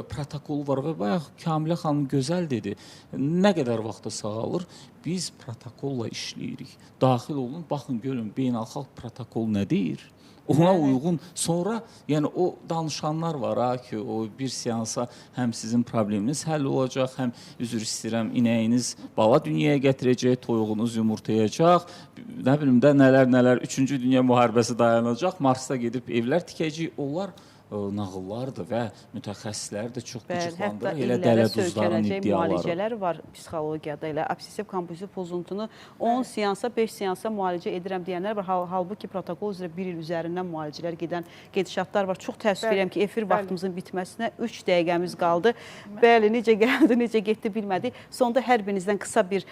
protokolu var və bayaq Kamilə xanım gözəl dedi, nə qədər vaxta sağalır, biz protokolla işləyirik. Daxil olun, baxın, görün, beynəlxalq protokol nə deyir? Ona uyğun sonra, yəni o danışanlar var ha ki, o bir seansa həm sizin probleminiz həll olacaq, həm üzr istəyirəm, inəyiniz bala dünyaya gətirəcək, toyuğunuz yumurtayacaq, nə bilim də nələr nələr, 3-cü dünya müharibəsi dayanacaq, Marsda gedib evlər tikəcək, onlar nağıllardır və mütəxəssislər də çox qıcıqlandırır. Elə dələduzların iddiaları. Müalicələr var psixologiyada, elə obsessiv kompulsiv pozuntunu 10 seansa, 5 seansa müalicə edirəm deyənlər var. Halbuki protokol üzrə bir il üzərindən müalicələr gedən gedişatlar var. Çox təəssüf edirəm ki, efir vaxtımızın bitməsinə 3 dəqiqəmiz qaldı. Bəli, necə gəldi, necə getdi bilmədik. Sonda hər birinizdən qısa bir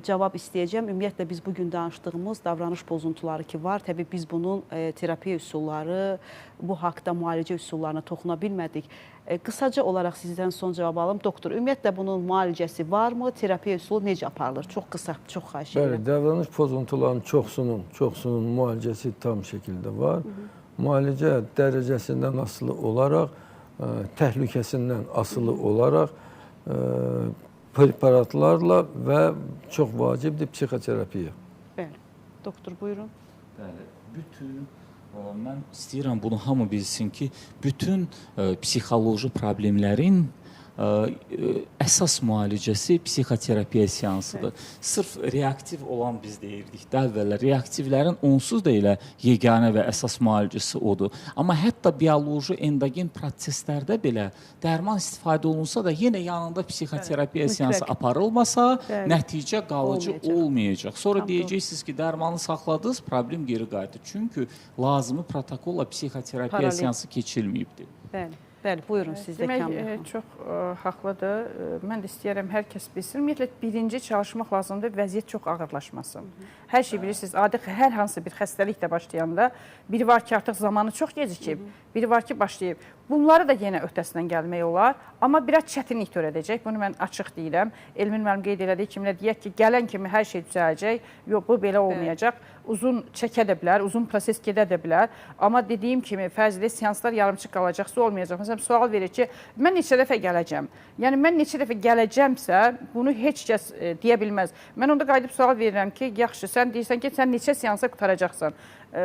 cavab istəyəcəm. Ümumiyyətlə, biz bugün danışdığımız davranış pozuntuları ki var. Təbii biz bunun terapiya üsulları, bu haqda müalicə üsullarına toxuna bilmədik. Qısaca olaraq sizdən son cavab alım. Doktor, ümumiyyətlə bunun müalicəsi varmı? Terapiya üsulu necə aparılır? Çox qısa, çox xahiş edirəm. Bəli, davranış pozuntularının çoxsunun müalicəsi tam şəkildə var. Müalicə dərəcəsindən asılı olaraq, təhlükəsindən asılı olaraq preparatlarla və çox vacibdir psixoterapiya. Bəli. Doktor, buyurun. Bəli, bütün... Mən istəyirəm bunu hamı bilsin ki, bütün psixoloji problemlərin əsas müalicəsi psixoterapiya seansıdır. Sırf reaktiv olan biz deyirdik də əvvəllər, reaktivlərin onsuz da elə yeganə və əsas müalicəsi odur. Amma hətta bioloji endogen proseslərdə belə dərman istifadə olunsa da yenə yanında psixoterapiya seansı aparılmasa, nəticə qalıcı olmayacaq. Sonra deyəcəksiniz ki, dərmanı saxladınız, problem geri qayıtdı. Çünki lazımi protokolla psixoterapiya seansı keçilməyibdir. Bəli. Bəli, buyurun siz də Kamilə xanım. Demək, çox haqlıdır. Mən də istəyirəm, hər kəs bilsin. Ümumiyyətlə, birinci çalışmaq lazımdır, vəziyyət çox ağırlaşmasın. Hər şey bilirsiniz, adi hər hansı bir xəstəlik də başlayanda, biri var ki, artıq zamanı çox gecikib, biri var ki, başlayıb. Bunları da yenə öhdəsindən gəlmək olar, amma biraz çətinlik törədəcək. Bunu mən açıq deyirəm. Elmin müəllim qeyd elədiyi kimi deyək ki, gələn kimi hər şey düzələcək. Yox, bu belə olmayacaq. Uzun çəkə də bilər, uzun proses gedə də bilər. Amma dediyim kimi, fərz edək, seanslar yarımçıq qalacaqsa olmayacaq. Məsələn, sual verir ki, mən neçə dəfə gələcəm? Yəni, mən neçə dəfə gələcəmsə, bunu heç kəs deyə bilməz. Mən onda qayıdıb sual verirəm ki, yaxşı, sən deyirsən ki, sən neçə seansa qurtaracaqsan?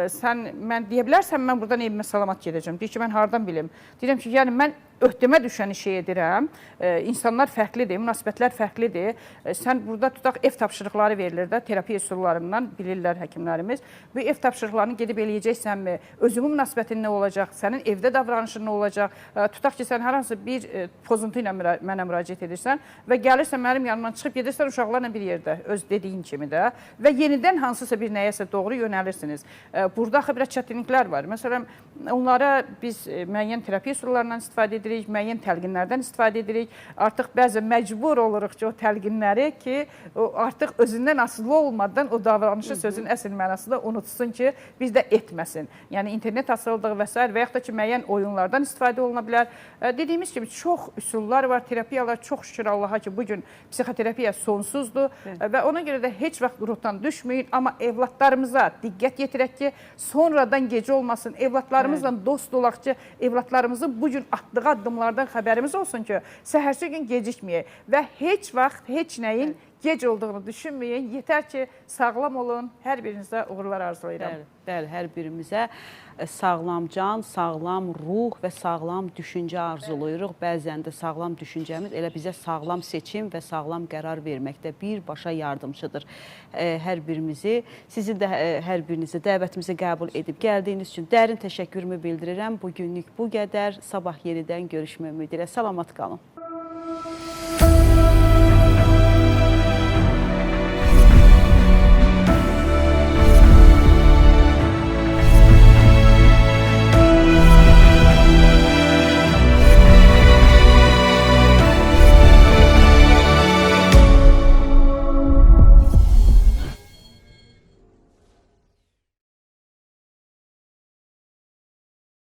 Sən, mən deyə bilərsən, mən buradan evimə salamat gedəcəm. Deyir ki, mən hardan bilim? Deyirəm ki, yəni mən öhdəmə düşən işi edirəm. İnsanlar fərqlidir, münasibətlər fərqlidir. Sən burada tutaq ev tapşırıqları verilir də, terapiya üsullarından bilirlər həkimlərimiz. Bu ev tapşırıqlarını gedib eləyəcəksənmi? Özünün münasibətin nə olacaq? Sənin evdə davranışın nə olacaq? Tutaq ki, sən hər hansı bir pozuntu ilə mənə müraciət edirsən və gəlirsən mənim yanımdan çıxıb gedirsən uşaqlarla bir yerdə, öz dediyin kimi də və yenidən hansısa bir nəyəsə doğru yönəlirsiniz. Burada axı biraz çətinliklər var. Məsələn, onlara biz müəyyən terapiya üsullarından istifadə edirik, müəyyən təlqinlərdən istifadə edirik. Artıq bəzən məcbur oluruq ki, o təlqinləri ki, o artıq özündən asılı olmadan o davranışı sözün əsl mənasında unutsun ki, biz də etməsin. Yəni internet asılılığı və sair və yaxud da ki, müəyyən oyunlardan istifadə oluna bilər. Dediyimiz kimi çox üsullar var, terapiyalar, çox şükür Allaha ki, bu gün psixoterapiya sonsuzdur və ona görə də heç vaxt ruhdan düşməyin, amma evladlarımıza diqqət yetirək ki, sonradan gec olmasın, evladlarımızla dost olaq ki, evladlarımızın bu gün atdığı addımlardan xəbərimiz olsun ki, səhərsi gün gecikməyək və heç vaxt heç nəyin gec olduğunu düşünməyin. Yetər ki, sağlam olun. Hər birinizə uğurlar arzulayıram. Bəli, bəli, hər birimizə sağlam can, sağlam ruh və sağlam düşüncə arzulayırıq. Bəzən də sağlam düşüncəmiz elə bizə sağlam seçim və sağlam qərar verməkdə birbaşa yardımçıdır. Hər birimizi, sizi də hər birinizi dəvətimizi qəbul edib gəldiyiniz üçün dərin təşəkkürümü bildirirəm. Bugünlük bu qədər. Sabah yenidən görüşmək ümidi ilə. Salamat qalın.